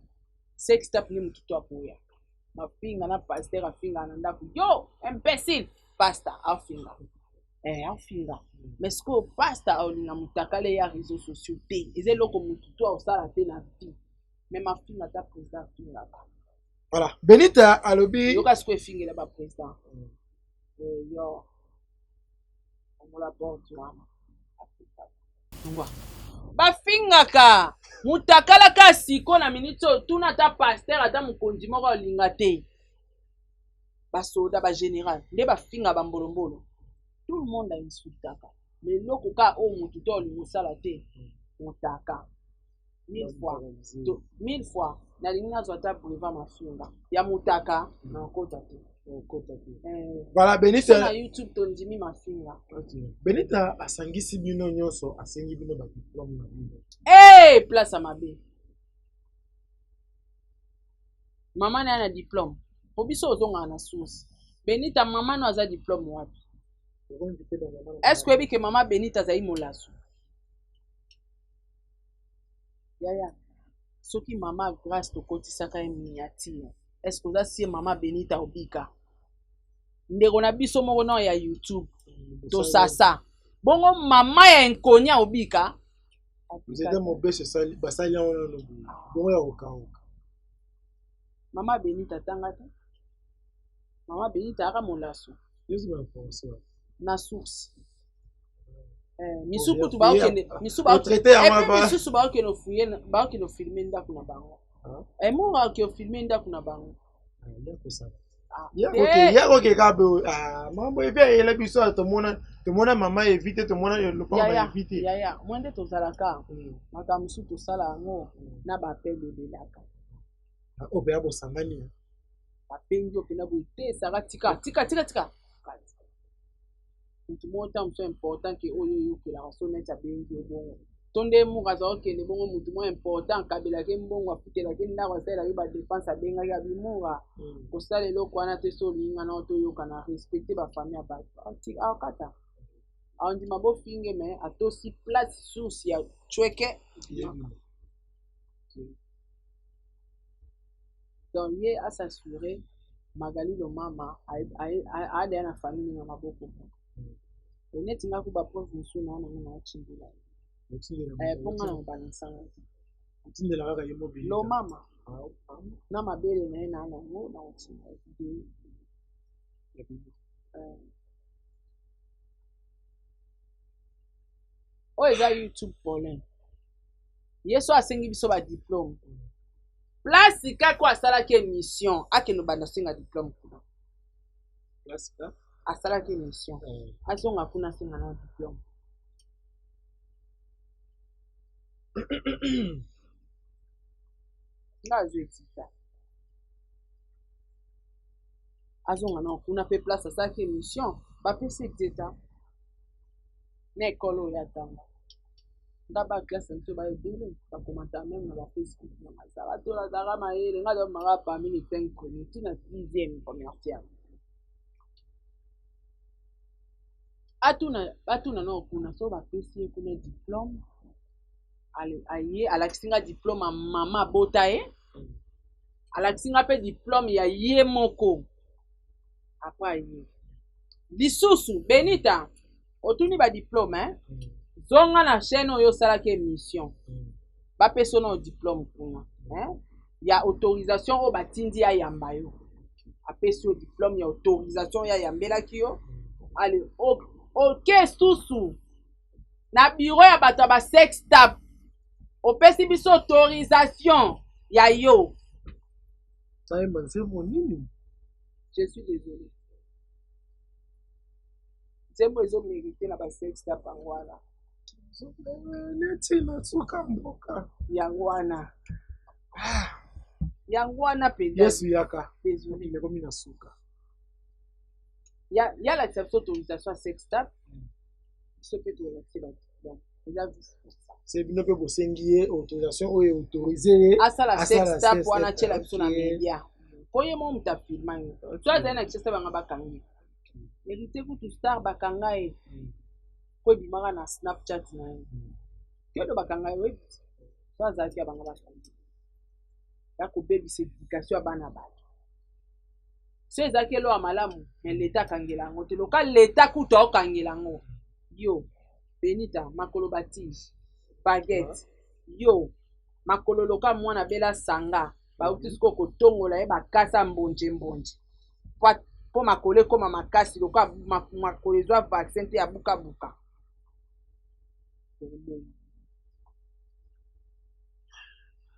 A: Sextape nde motu to akoya mafinga na pasteur, afinga na ndako, yo imbécile, pasteur afinga, afinga. Mais sikoyo pasteur aolinga motakala ya réseaux sociaux te, eza eloko motu to aosala te na vie. Mais mafinga, ata président afingaka.
F: Voilà, Benita alobi.
A: Yoka sikoyo, efingela baprésident yo ongola porte wana ngwa bafingaka mutakala ka siko na miniti oyo. Tuna ata pasteur, ata mokonzi moko alinga te, basoda, bagénéral nde bafinga bambolombolo. Tout le monde ainsultaka, mais eloko kaka oyo motu to olinga osala te, motaka mille fois to, mille fois nalingi nazwa ata brevet mafinga ya motaka, nakota te.
F: Okota te. Voilà, Benita.
A: Na YouTube tondimi mafinga.
F: Benita asangisi bino nyonso, asengi bino badiplôme na bino.
A: Hey, place ya mabe, mama na ye na diplôme, po biso ozongaka na source. Benita, mama no aza diplôme wapi? Est ce que oyebi ke mama Benita azali molaso? Yaya, soki mama Grâce tokotisaka ye miniature, est ce que oza sie mama Benita obika ndeko na biso moko nao ya YouTube tosasa bongo mama ya inkonia obika?
F: Nzete mobeso basali yango nano bongo ya kokauka.
A: Mama Benita atanga te, mama Benita aka molaso. Na source misu kutu baokende, misu misusu baokende ofuye, baokende ofilme ndako na bango, moko aoke ofilme ndako na bango.
F: Ya koke kaka mambo evi ayela biso, tomona, tomona mama evi te, tomona lopango evi te.
A: Yaya, mwa nde tozalaka, makambo mosusu tosala yango na bapele ebelaka.
F: Oyo mpe ya bosangani.
A: Bapengi oyo mpena boye te, esaka tika tika tika tika motu moko ntango mosusu important ke oyo oyokelaka so neti abengi yo bongo to nde moko aza okende bongo, motu moko important akabelaki mbongo, afutelaki ndako, asalelaki badépenses, abengaki abimura kosala eloko wana te. So olingi nga nao toyoka na respecte bafamille ya bato, akata andima bofinge, mais atosi place source ya cweke. Donc ye as'assure Magali Lomama aadaya na famille ninga maboko neti nga ku bapreuve mosusu na nango na otindela ye mpo nga na mobalansanga te.
F: Otindela kaka ye mobili.
A: Lomama na mabele na ye na nango na otinda video. Oyo eza YouTube problème. Ye so asengi biso badiplôme, place kaka oyo asalaki émission, akende obanda asenga diplôme kuna. Asalaki émission, azonga kuna asenga na diplôme. Nga azwa exita, azonga na kuna mpe place asalaki émission, bapesi exeta. Na ekole oyo atanga. Nga ba classe na biso ba ebele ba commenta meme na ba Facebook na nga. Sarah Tola azalaka mayele, nga azalaka parmi les 5 premiers, ti na 6e commercial. Atuna, batuna nao kuna so bapesi ye kuna diplôme. Ale, aye alakisi nga diplôme ya mama abota ye. Alakisi nga pe diplôme ya ye moko. Après aye. Lisusu Benita, otuni ba diplôme hein? Zonga na chaîne oyo osalaki émission. Bapesa yo nao diplôme kuna, hein? Ya autorisation oyo batindi ayamba yo. Apesi yo diplôme ya autorisation oyo ayambelaki yo. Allez, oke susu na bureau ya bato ya ba sex tap. Opesi biso autorisation ya yo.
F: Nayemba nzembo nini?
A: Je suis désolé. Nzembo ezo mérite na ba sex tap yango wana.
F: Neti na suka mboka.
A: Yango wana. Yango wana mpenza.
F: Yesu yaka.
A: Désolé.
F: Ekomi na suka.
A: Ya, ya lakisa biso autorisation ya sex tap. Biso mpe tolakisi bato. Donc, eza vice versa.
F: Se bino mpe bosengi ye autorisation oyo autorise ye
A: asala sex tap wana atiela biso na
F: Ok.
A: media. Po ye moko moto afilma ye. So azali na Kinshasa banga bakangi. Héritier kutu star bakanga ye. Po ebimaka na Snapchat na ye. Kiodo bakanga ye oyebi. So azalaki ya banga bakangi. Ya kobebisa éducation ya bana bato. So ezalaki eloko ya malamu, mais l'État akangela yango te. Loka l'État kutu aokangela yango. Yo, Benita, makolo batige, baguette. Yo, makolo loka mwana bela sanga. Bauti sikoyo kotongola ye bakasa mbonje mbonje. Po makolo ekoma makasi loka makolo ezwa vaccin te ya buka buka.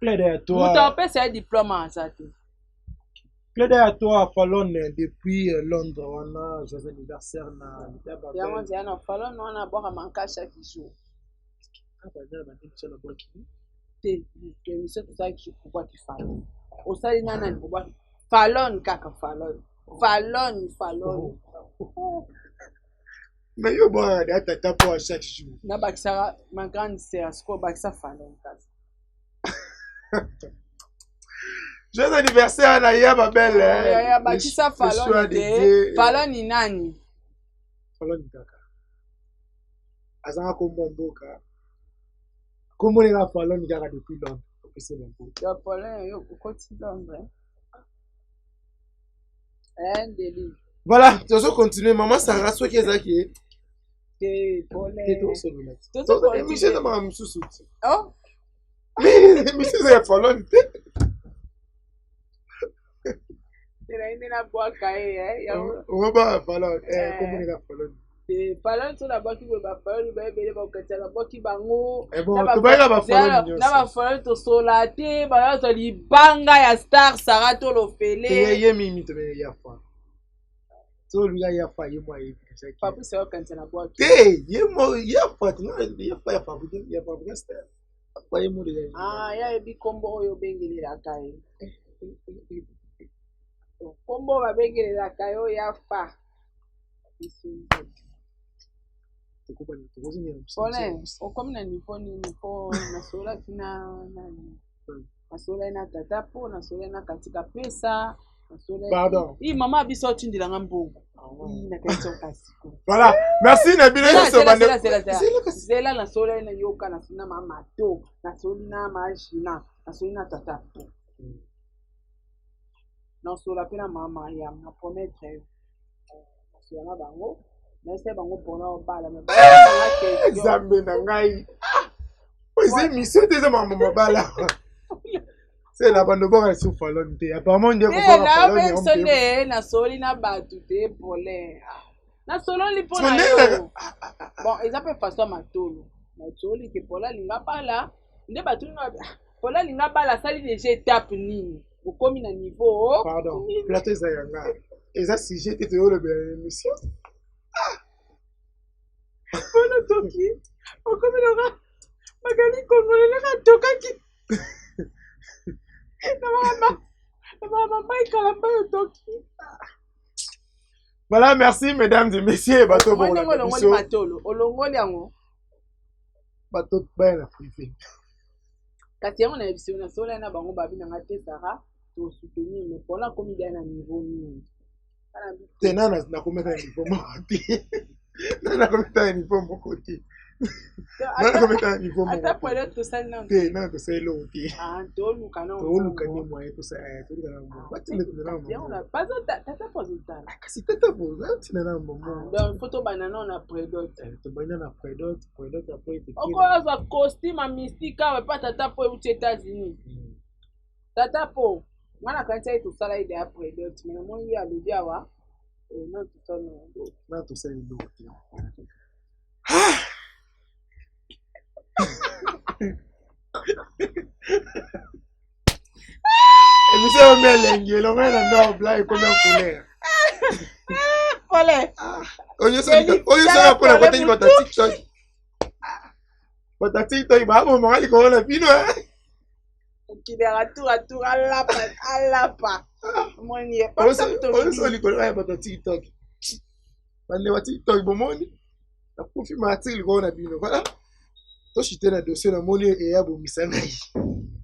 F: Plaide à toi.
A: Moto apesa ye diplôme aza te.
F: Plaide à toi Falon depuis Londres wana joyeux anniversaire na Yaba.
A: Yango nzela na Falon wana abwaka manka chaque jour.
F: Ah, ba nana ba ndenge na bwaki.
A: Te, te émission tosalaki obwaki Falon. Osali nana nani obwaki Falon kaka Falon. Falon, Falon.
F: Oh. Mais yo bwaka ya tata po à chaque jour.
A: Na bakisaka ma grande sœur, sikoyo bakisa Falon kasi.
F: Joyeux anniversaire na Yaba Belle.
A: Ya, ya, bakisa Falon te. Falon ni nani?
F: Falon kaka. Azanga kombo mboka. Kombo neka Falon kaka depuis Londres. Opesi bango.
A: Ya Falon yo okoti Londres. Un délire.
F: Voilà, tozo continuer maman Sarah soki ezaki.
A: Te Paulin.
F: Te tosolola.
A: Tozo continuer.
F: Émission eza makambo mosusu.
A: Oh.
F: Mais émission eza ya Falon te.
A: Tela inde na bwaka ye, eh, yango.
F: Oba Falon, eh, kombo neka Falon.
A: Te Falon so na bwaki boye ba Falon ba ebele ba kokatisa na bwaki bango.
F: Eh bon, tobayaka ba Falon nyonso.
A: Na ba Falon tosola te, ba bazwa libanga ya star Sarah Tolofele.
F: Te ye mimi tobe ya fa. So luka ya fa ye mo ayebi.
A: Fabrice ayo kanisa na bwaki.
F: Te ye mo ya fa ya fa ya Fabrice ya Fabrice star. Fa ye mo de.
A: Ah, ya yebi kombo oyo bengelelaka ye. Kombo babengelelaka yo ya fa. Paulin, okomi na niveau nini po nasololaki na nani? Nasololaki na tata po nasololaki na Katika Pesa.
F: Pardon.
A: I mama biso otindela nga mbongo. I nakanisi okasi.
F: Voilà. Merci na bino nyonso bande.
A: Zela nasololaki na yoka nasololi na mama To, nasololi na mama Gina, nasololi na tata po. Nasola pe na mama ya na promettre yo. Nasola na bango. Naisa bango mpona obala.
F: Nzambe na ngai. Oyo émission te eza makambo mabala. C'est la bande bord sur Falon te. Apparemment nde ko
A: Falon. Na nde nasoli na bato te Paulin. Nasololi mpo na yo. Bon, eza pe façon matolo. Nasoli ke Paulin alinga bala. Nde bato Paulin alinga bala asali déjà étape nini? Okomi na niveau.
F: Pardon, plateau eza yanga. Eza sujet te toyolobela na émission.
A: Mpona toki okomi loka Magali Kongolo leka tokaki. Na mama na mama Mike Kalamba otoki.
F: Voilà, merci mesdames et messieurs. Bato
A: Omoni ndenge olongoli matolo, olongoli yango.
F: Bato baya na privé.
A: Kasi yango nayebisi yo, nasololaki na bango, babi na nga te Sarah, to soutenir mais Paul akomi deja na niveau nini?
F: Te na nakomi ata na niveau moko te. Na nakomi ata na niveau moko te. Na nakomi ata na niveau moko
A: Ata pole tosali nanu
F: te. Na tosali eloko te.
A: Ah, toluka nanu.
F: Toluka nde moyen tosala, eh, toluka nanu moyen. Batinda tinda nanu mbongo.
A: Bazo tata po azotala.
F: Ah, kasi tata po atinda nanu mbongo.
A: Ah, donc faut tobanda nanu na predot.
F: Eh, tobanda na predot, predot après
A: toke. Okozwa costume ya mystique awa epa tata po euti États-Unis. Tata po nga nakanisaki tosala ye deya predot mais namoni ye alobi awa eh, nanu tosali na yango.
F: Nanu tosali eloko te. Émission oyo elengi elongo na nord blanc ekomi en couleur.
A: Pole.
F: Oyo sala mpona koteki bato ya TikTok. Bato ya TikTok babomaka likolo na bino.
A: Mokili ya tour a tour alapa alapa. Omoni ye.
F: Oyo likolo ya bato ya TikTok. Bandeko ya TikTok bomoni nakufi martir likolo na bino. Voilà. Toshite na dossier namoni eya bomisa ngai.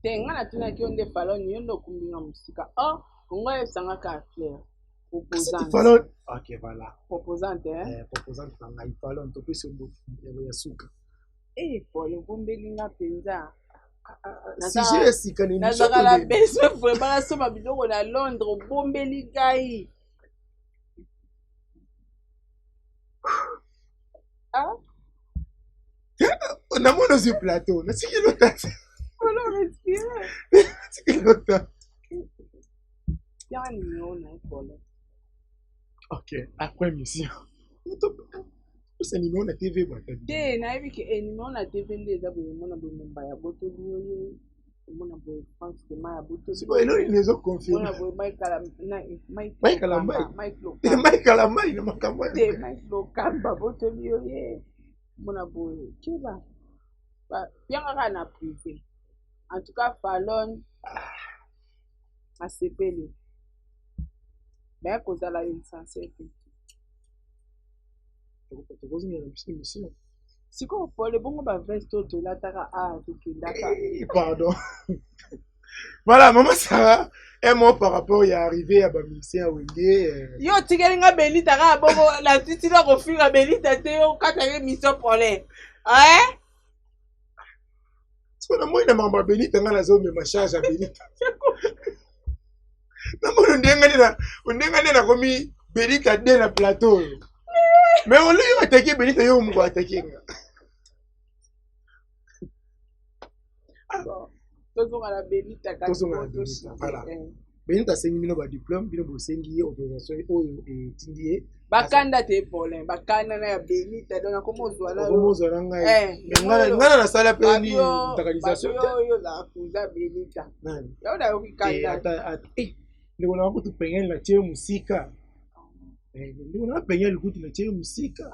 A: Te nga natunaki yo nde Falone yo nde okumbi nga mosika. Or ngo oyebisa nga kaka clair. Proposante.
F: Falone. Ok voilà.
A: Proposante hein.
F: Eh, proposante na ngai Falone topesi yo ya suka.
A: Eh Paul obombeli nga mpenza.
F: Sujet ya sika na émission.
A: Nazalaka na besoin vraiment nasomba biloko na Londres obombeli ngai. Ah?
F: Namoni ozwi plateau natiki lota.
A: Polo respire.
F: Natiki lota.
A: Tiaka numéro na ye Polo.
F: Ok, après mission. Pesa numéro na TV bata.
A: Te nayebi ke eh, numéro na TV nde eza boye omona boye mombaya botoli yo ye omona boye France Tema ya botoli.
F: Sikoyo eloko nini ezo confirme?
A: Omona boye Mike Kala na Mike
F: Mike Kalambay.
A: Mike Lokamba.
F: Mike Kalambay na makambo.
A: Te Mike Lokamba botoli yo ye. Omona boye keba. Ba bianga kaka na privé. En tout cas Fallon asepeli. Mais kozala insensé te.
F: Tokozongela na biso émission.
A: Sikoyo pole bongo ba veste oyo tolataka awa tokendaka.
F: Pardon. Voilà, maman Sarah, un mot par rapport ya arrivée ya ba musiciens ya Wenge. Euh...
A: Yo otikeli nga Benita kaka bongo na titila kofinga Benita te yo okataka émission pole. Hein?
F: Sikoyo namoni na makambo ya Benita nga nazomema charge ya Benita. Namoni ondenga nde nakomi Benita de na plateau oyo. Mais ole yo atake Benita yo moko atake nga.
A: Tozonga na Benita kasi.
F: Tozonga na Benita, voilà. Benita asengi bino ba diplôme, bino bosengi ye autorisation oyo etindi ye.
A: Bakanda te Paulin, bakanda na ya Benita donc nakoma ozwa na yo.
F: Okoma ozwa na ngai. Mais ngai na nasala pe ni mutakalisation te.
A: Oyo ozala kuza Benita.
F: Nani?
A: Yo nayoki kanda.
F: Ata ndeko na kutu pengel na tie mosika. Ndeko na pengel kutu na tie mosika.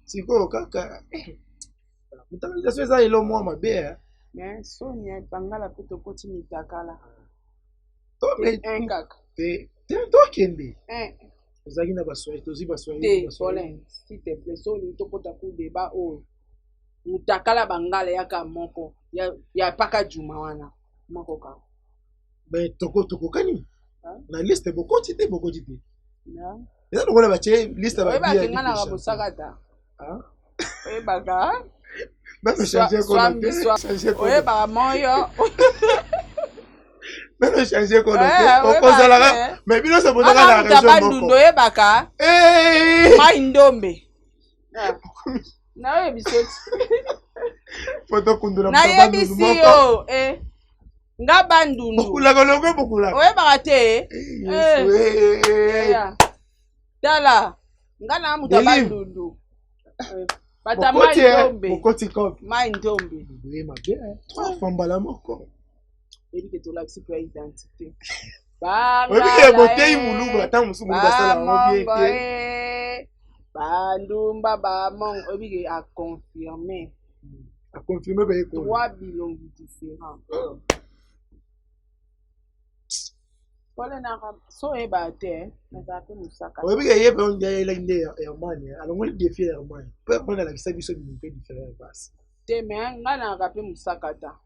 F: Sikoyo kaka mutakalisation eza elo mwa mabe.
A: Mais soni ya bangala pe tokoti mitakala.
F: Tokende ozalaki na baswahili tozwi baswahili
A: te Paulin s'il te plaît soni tokota ku débat oyo mutakala bangala yaka moko ya, ya paka juma wana moko kaka
F: mais tokokani na liste bokoti te bokoti te eza lokola batie liste ya
A: oyebaki nga naka mosaka ta oyebaka
F: nano change kono te
A: oyebaka moyo
F: nano change kono te okozalaka mais bino nyonso bozalaka na région moko
A: oyebaka mai ndombe nayebisi yo
F: foto kundula
A: nayebisi yo eh. Nga bandundu
F: bokulaka longo bokulaka
A: oyebaka te tala nga na moto ya bandundu bata mai ndombe
F: bokoti kope
A: mai ndombe
F: boye mabe trois fois mbala moko
A: oyebi ke tolakisi mpe ya identité
F: oyebi ke boteyi muluba ntango mosusu muluba asala yango bien te
A: bandumba bamongo oyebi ke aconfirme
F: aconfirme baye
A: trois bilongi différents. Pole na so oyeba te, nazala mpe mosaka.
F: Oyebi ke ye mpe ayelaki nde Hermane, alongoli defi ya Hermane mpe Hermane alakisa biso bimi mpe différent basi.
A: Te, me ngai nalaka mpe mosaka ta.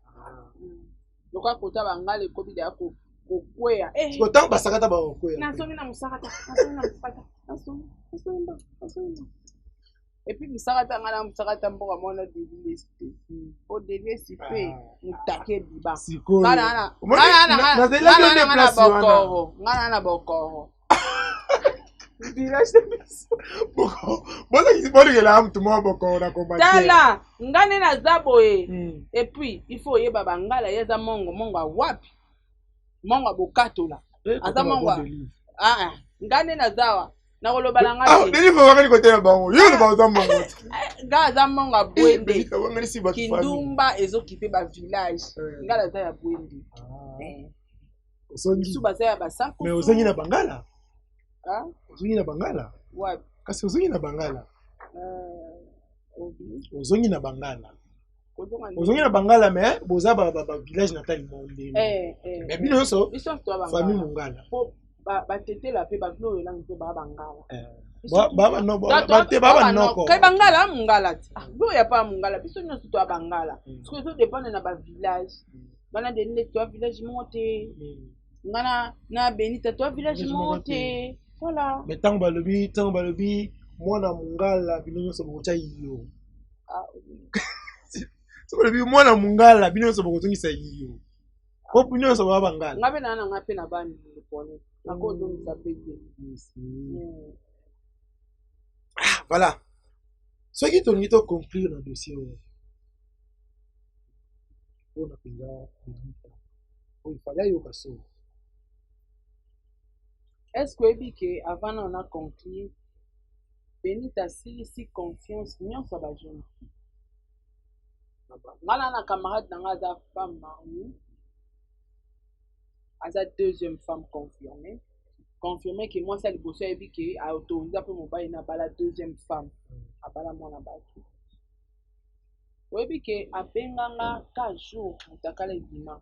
A: Loka kota bangala ekobi deya kokweya.
F: Ntango basakata bakokweya.
A: Nasomi na mosaka ta, nasomi na mosaka ta, nasomi, nasomi mba, nasomi mba. Et puis mosaka ta, ngai na mosaka ta mboka mwana delilesi te. Po delilesi mpe motake ebiba.
F: Sikoyo
A: Ngai na bokoro, ngai na bokoro.
F: Village na biso bolingela motu moko bokoro na commentaire.
A: Tala, ngai nde naza boye. Et puis il faut oyeba bangala, ye aza mongo, mongo awapi, mongo abokatola, aza mongo. Ah, ngai nde naza awa, nakoloba na ngai te.
F: Delive wakali kote na bango, yo loba oza mongo.
A: Ngai aza mongo ya Bwende. Kindumba ezokipe bavillage, ngai naza ya Bwende, bisu baza ya basankusu.
F: Mais ozangi na bangala, ozongi na bangala.
A: Wapi?
F: Kasi ozongi na bangala, ozongi na bangala, ozongi na bangala, mais boza bavillage natal mondele, mais bino nyonso famille mongala.
A: Batetela mpe bavile oyo elangi mpe baa bangala.
F: Te, baa banoko.
A: Kai bangala mongala te, oyo ya pa mongala, biso nyonso toya bangala. Soki ezodépendre na bavillage bana denile, toya village moko te, nga na Benita toya village moko te, voilà.
F: Mais ntango balobi mwana mongala, bino nyonso bokotya iyo. Soki balobi mwana mongala, bino nyonso bokozongisa iyo, po bino nyonso baba bangala.
A: Nga mpe naa na nga mpe na bani pone nakozongisa mpe te.
F: Voilà, soki tolingi toconclure na dossier oyo mpona mpenza Benita oyo ifale ayoka solo.
A: Est ce que oyebi ke avant na ona conclure, Benita asilisi confiance nyonso ya bajeune fille? Nga na camarade na nga aza femme mariée, aza deuxième femme confirmée, confirmé ke mwasi ya liboso ayebi ke aautoriser mpe mobali na abala deuxième femme, abala mwana bato. Oyebi ke abenganga ka jour motakala ebima: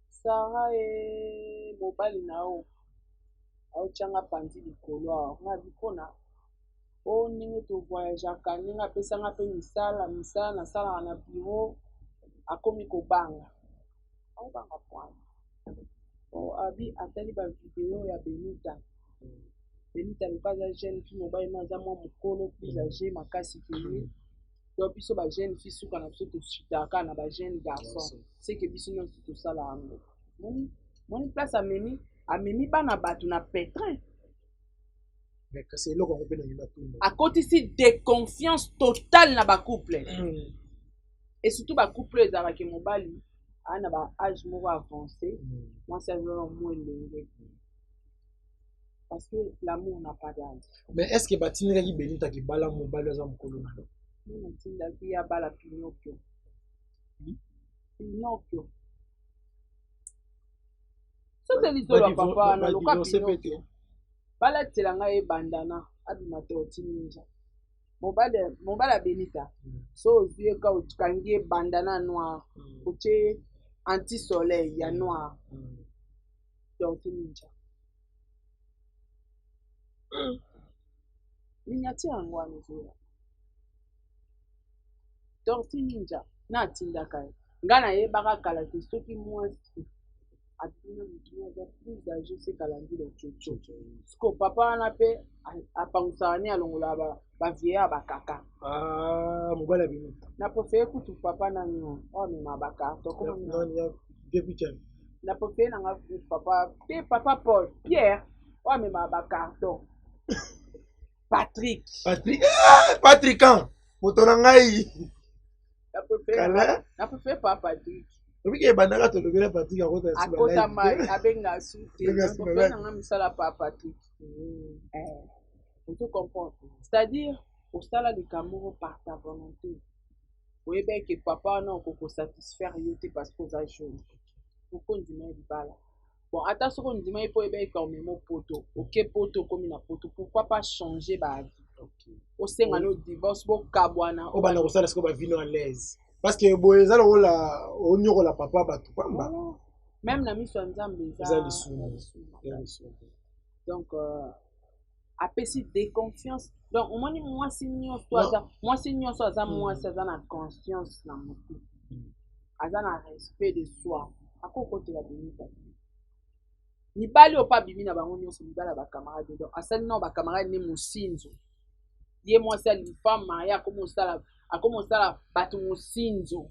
A: "Sara e, mobali na yo aotianga pandi likolo awa." Nga abi mpona o ndenge tovoyageaka, ndenge apesanga mpe misala, misala nasalaka na bureau, akomi kobanga, aobanga pwana o abi atali bavideo ya Benita. Benita loka aza jeune fille, mobali no aza mwa mokolo, plus âgé makasi ke ye. Donc biso bajeune fille, suka na biso tosutaka na bajeune garçon, seke biso nyonso tosala yango. Moni place amemi bana bato na pétrin.
F: Kasi eloko yango mpe nangi natuna.
A: Akotisi déconfiance totale na bacouple, et surtout bacouple oyo ezalaka mobali aa na baage moko avancé, mwasi azala mwa elenge, parce que l'amour n'a pas d'âge.
F: Mais est ce que batindikaki Benita kibala mobali aza mokolo na yo?
A: Natindaki ye abala Pinocchio. Pinocchio, soki lisolo ya papa wana loka Pinocchio, balatela ngai ebandana abima tortue ninja. Mobali ya Benita, so ozwi ye ka okangi ye bandana noir, otie anti soleil ya noir, tortue ninja, miniature yango wana ezoya, tortue ninja. Na atindaka ye, ngai nayebaka kala te, soki mwasi abina motu aza plus âgé, sekala ndilo coco. Siko papa wana mpe apangusaka ne, alongolaka bavieillard, bakaka.
F: Mobali ya Benita.
A: Na préféré kutu papa nani oyo amema bacarton. Na préféré nanga papa te, papa Paul Pierre oyo amemaka bacarton, Patrick.
F: Patrick, Patrick, moto na ngai.
A: Na préféré papa Patrick.
F: Obiki ebandaka tolobela Patrick.
A: Akota akota mai, abenga su te. Préféré nanga mosala papa Patrick. Ozo comprendre, c'est-à-dire osala likambo moko par ta volonté, oyeba eke papa wana okokosatisfaire yo te parce que oza jeune. Pourquoi ondima ye libala? Bon, ata soki ondima ye mpo oyeba eke omema poto, oke poto, okomi na poto, pourquoi pas changer baavis, osenga no divorce, bokabwana?
F: Obanda kosala sikoyo bavino à l'aise, parce que boye eza lokola onyokola papa bato pamba.
A: Même na miso ya Nzambe eza
F: Eza lisumu.
A: lisumu.
F: Eza lisumu.
A: Donc apesi déconfiance. Donc omoni mwasi nyonso
F: Non.
A: aza mwasi nyonso aza mwasi aza na conscience na motu, aza na respect de soi, akokotela Benita te. Mibali oyo mpe abimi na bango nyonso, mibali ya bacamarade. Donc asali nao bacamarade nde mosinzo. Ye mwasi ali femme mariée, akomi osala bato mosinzo,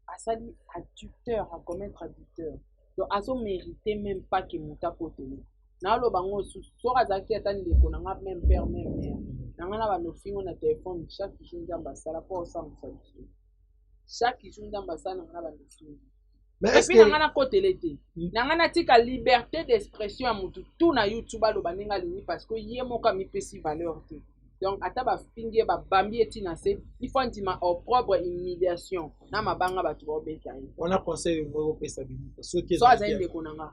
A: asali adultère, acommettre adultère. Donc azomérite même pas ke moto akotele. Naoloba ngo susu, soki azalaki ata ndeko na nga, même père même mère na nga, na banofingo na telefone chaque jour. Nzambe asala mpo osambwisa biso chaque jour. Nzambe asala na nga na banofingo.
F: Mais est-ce
A: Et puis na
F: que
A: nga nakotele te. Na nga natika liberté d'expression ya motu tu na YouTube, aloba ndenge alingi, parce que ye moko amipesi valeur te. Donc ata bafingi ye, babambi ye ntina se, il faut andima opprobre, humiliation na mabanga bato baobeta ye.
F: Wana conseil moko opesa Benita soki
A: So azali ndeko na nga,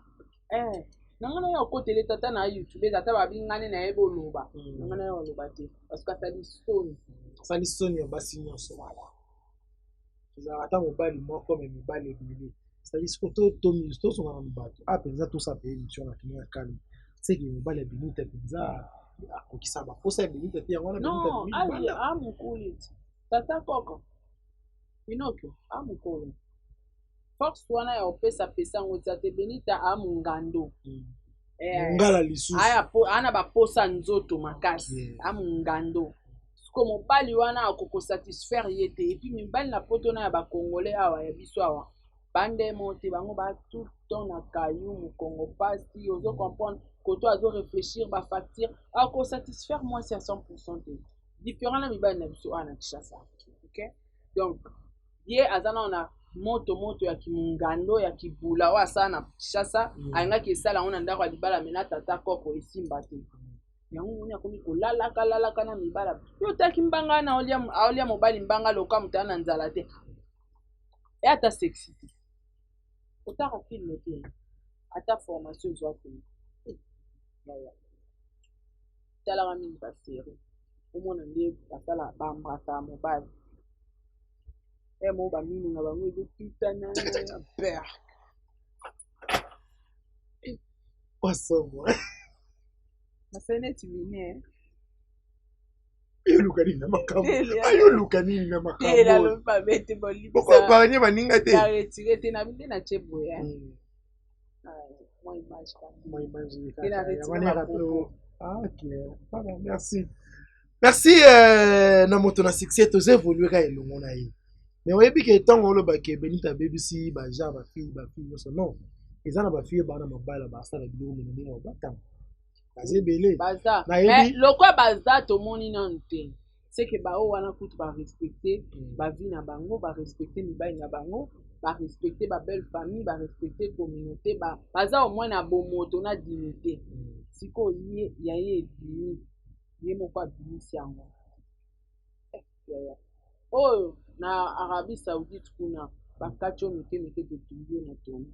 A: na nga na ye okotele tata na YouTube eza ata babingani na ye, boloba. Na nga na ye oloba te, parce que asali soni.
F: Asali soni ya basi nyonso. Voilà, ezalaka ata mobali moko, me mibali ebele. C'est-à-dire siko tozonga na bato a mpenza, tosala pe émission na kini ya calme. Seke mobali ya Benita mpenza akokisa baposa ya Benita te, yango wana Benita
A: Non.
F: abimi
A: Ali
F: libanda.
A: amokolo ti tata koko Pinokio amokolo, force wana ya kopesa pesa yango tia te. Benita amongando.
F: Ngala lisusu.
A: Aya ana baposa nzoto makasi. Amongando siko mobali wana akokosatisfaire ye te. Et puis mibali na poto na ya bacongolais awa, ya biso awa, bandemo te. Bango ba tout le temps na kayu mokongo pasi, ozo comprendre koto azo réfléchir bafacture, akosatisfaire mwasi ya 100 te, différent na mibali na biso awa na Kinshasa. Ok, donc ye aza nano na moto moto ya kimungando ya kibula oyo asala na Kinshasa. Alingaki esala yango na ndako ya libala, me na tata koko esimba te. Yango moni akomi kolalaka lalaka na mibala. Yo otaki mbanga wana, aolia mobali mbanga loka moto aya na nzala te, e ata sexy te, otaka film te, ata formation ezwa te. Yaya, talaka mingi basérie, omona nde basala baembrasaka mobali e mo bamino na bango ezotutana per
F: Wasomo.
A: Nasali neti mine.
F: Ayoluka nini na makambo?
A: Tele.
F: Ayoluka nini na
A: Te.
F: makambo?
A: Nalobi mabe te, bolibisa.
F: Bokopargne baninga te.
A: Na retire te, na nde natie boye. Mwa image kaka.
F: Mwa image.
A: Te, na retire bapropos.
F: Ah, ok. Voilà, merci. Merci na moto na succès, toza évoluer kaka elongo na ye. Mais oyebi ke ntango olobaka Benita abebisi bagenre bafille nyonso, non, eza na bafille baa na mabala, basala biloko mene ndenge babatama, baza ebele.
A: Baza.
F: Nayebi.
A: Mais lokwa baza, tomoni nanu te seke bao wana kutu barespecte bavie na bango, barespecte mibali na bango, barespecte babelle famille, barespecte communauté, baza au moins na bomoto na dignité. Sikoyo ye ya ye ebimi, ye moko abimisi yango. Yaya oyo na Arabie Saoudite kuna, bakati oyo mike mike, totumbi yo na tomi.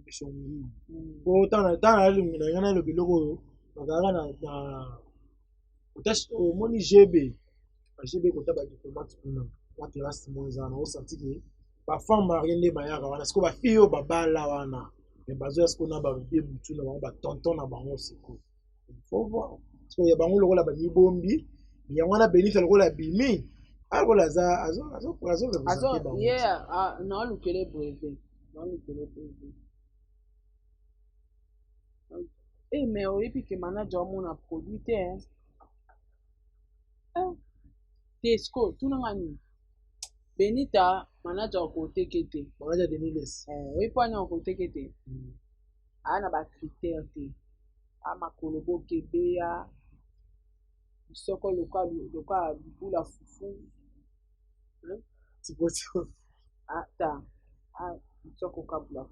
F: Biso po ntango nalingi na ngai naloba eloko oyo bazalaka na omoni GB GB kota badiplomate kuna, mwa terrasse mo eza wana, osanti ke bafemme mariée nde bayaka wana. Sikoyo bafille oyo babala wana, me bazoya sikoyo na babebe butu na bango, batonton na bango. Sikoyo faut voir sikoyo ya bango lokola bamibombi yango wana. Benita lokola abimi, lokola aza azorepresente bango.
A: Ye naolukele brevet, naolukele brevet. Eh, mais oyebi ke manager omona produit te, eh? Te, sikoyo tunanga nini? Benita manager akoteke te.
F: Manager Deniles.
A: Oyebi mpo ani akoteke te? Aya na bacritère te, a makolo bokebeya lisoko lokola libula fufu. Ata lisoko kabula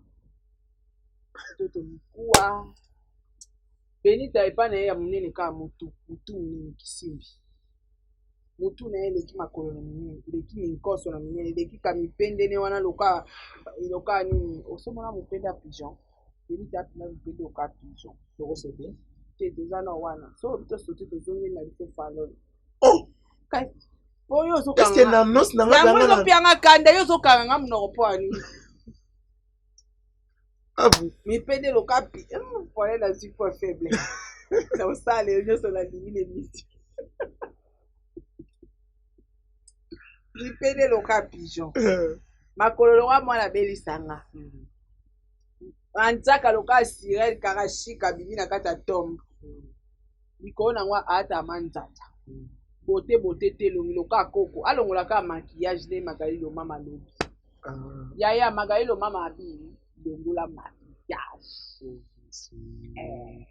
A: toto mikuwa. Benita epai na ye ya monene kaka motu, motu monene kisimbi, motu na ye eleki makolo na minene, eleki minkoso na minene, eleki ka mipendene wana loka loka nini. Osomona mopende ya pigeon? Benita apima mipende loka pigeon.
F: Tokosote.
A: Te, toza na wana so tosote, tozongeli na biso falol.
F: Oh!
A: Oyo
F: est-ce na annonce na
A: nga, yango ezopianga kanda, yo ozokanga nga monoko mpo ani?
F: Abu.
A: Mipende loka pi. Problème nazwi point faible. Naosala yo nyonso nalingi na émission. Mipende loka pigeon. Makolo loka mwana abelisanga. Anzaka loka sirène karashika abimi na kati ya tombe. Likolo nango aata manzanza. Bote bote te elongi loka koko. Alongola kaka maquillage nde Magali Lomama alobi.
F: Ah.
A: Yaya Magali Lomama abi longola maquillage. Eh.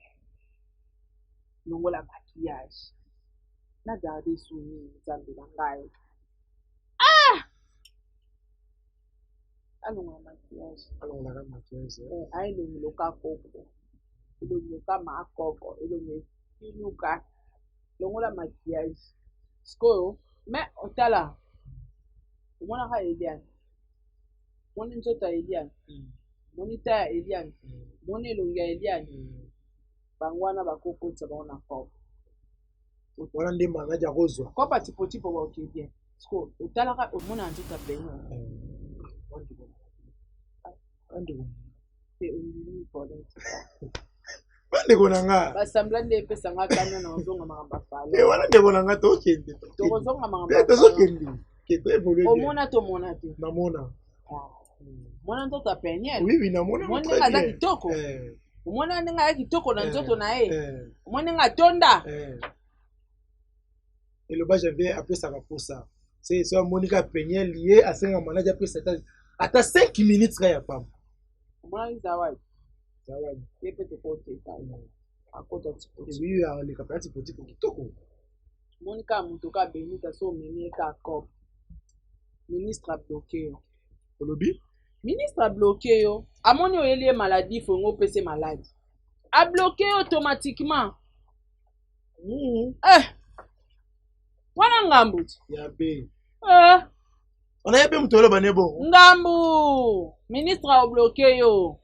A: Longola maquillage. Na garde su nini Nzambe na ngai. Ah! Alongola maquillage.
F: Alongolaka maquillage.
A: Eh, aelongi loka koko. Elongi loka makoko. Elongi efinuka. Longola maquillage. Sikoyo, mais otala. Omonaka Eliane. Omoni nzoto ya Eliane. Omoni ta ya Eliane. Omoni elongi ya Eliane. Bango wana bakokotisa bango na kope.
F: Wana nde manager akozwa.
A: Kope ya tipotipo baoke bien. Sikoyo, otalaka omona nzoto ya Peniel. Te ondimi problème.
F: Bandeko na nga.
A: Basambla nde epesa nga kanda na ozonga makambo ya falo.
F: Eh, wana ndeko na nga tokende.
A: Tokozonga makambo ya falo.
F: Tozokende. Ke to évolue bien.
A: Omona tomona te.
F: Namona.
A: Mona nzoto ya Peniel.
F: Oui, oui, namona.
A: Omoni ndenge aza kitoko.
F: Eh.
A: Omona ndenge aza kitoko na nzoto na ye.
F: Eh.
A: Omoni ndenge atonda.
F: Eh. Eloba Javier apesaka posa. Se so amoni ka Peniel ye asenga manager apesa ata 5 minutes kaka ya pamba.
A: Omona Zawadi.
F: Zawadi.
A: Ye mpe tokoteka. Akota tipotipo.
F: Oui, aleka mpenza tipotipo kitoko.
A: Omoni kaka moto kaka Benita so omemi ye kaka cop. Ministre abloqué yo.
F: Olobi?
A: Ministre abloqué yo. Amoni oyeli ye maladie fongo opesi maladi. Abloqué yo automatiquement. Eh! Wana ngambu.
F: Ya be.
A: Eh!
F: Wana ye be moto oloba ne bongo.
A: Ngambu! Ministre abloqué yo.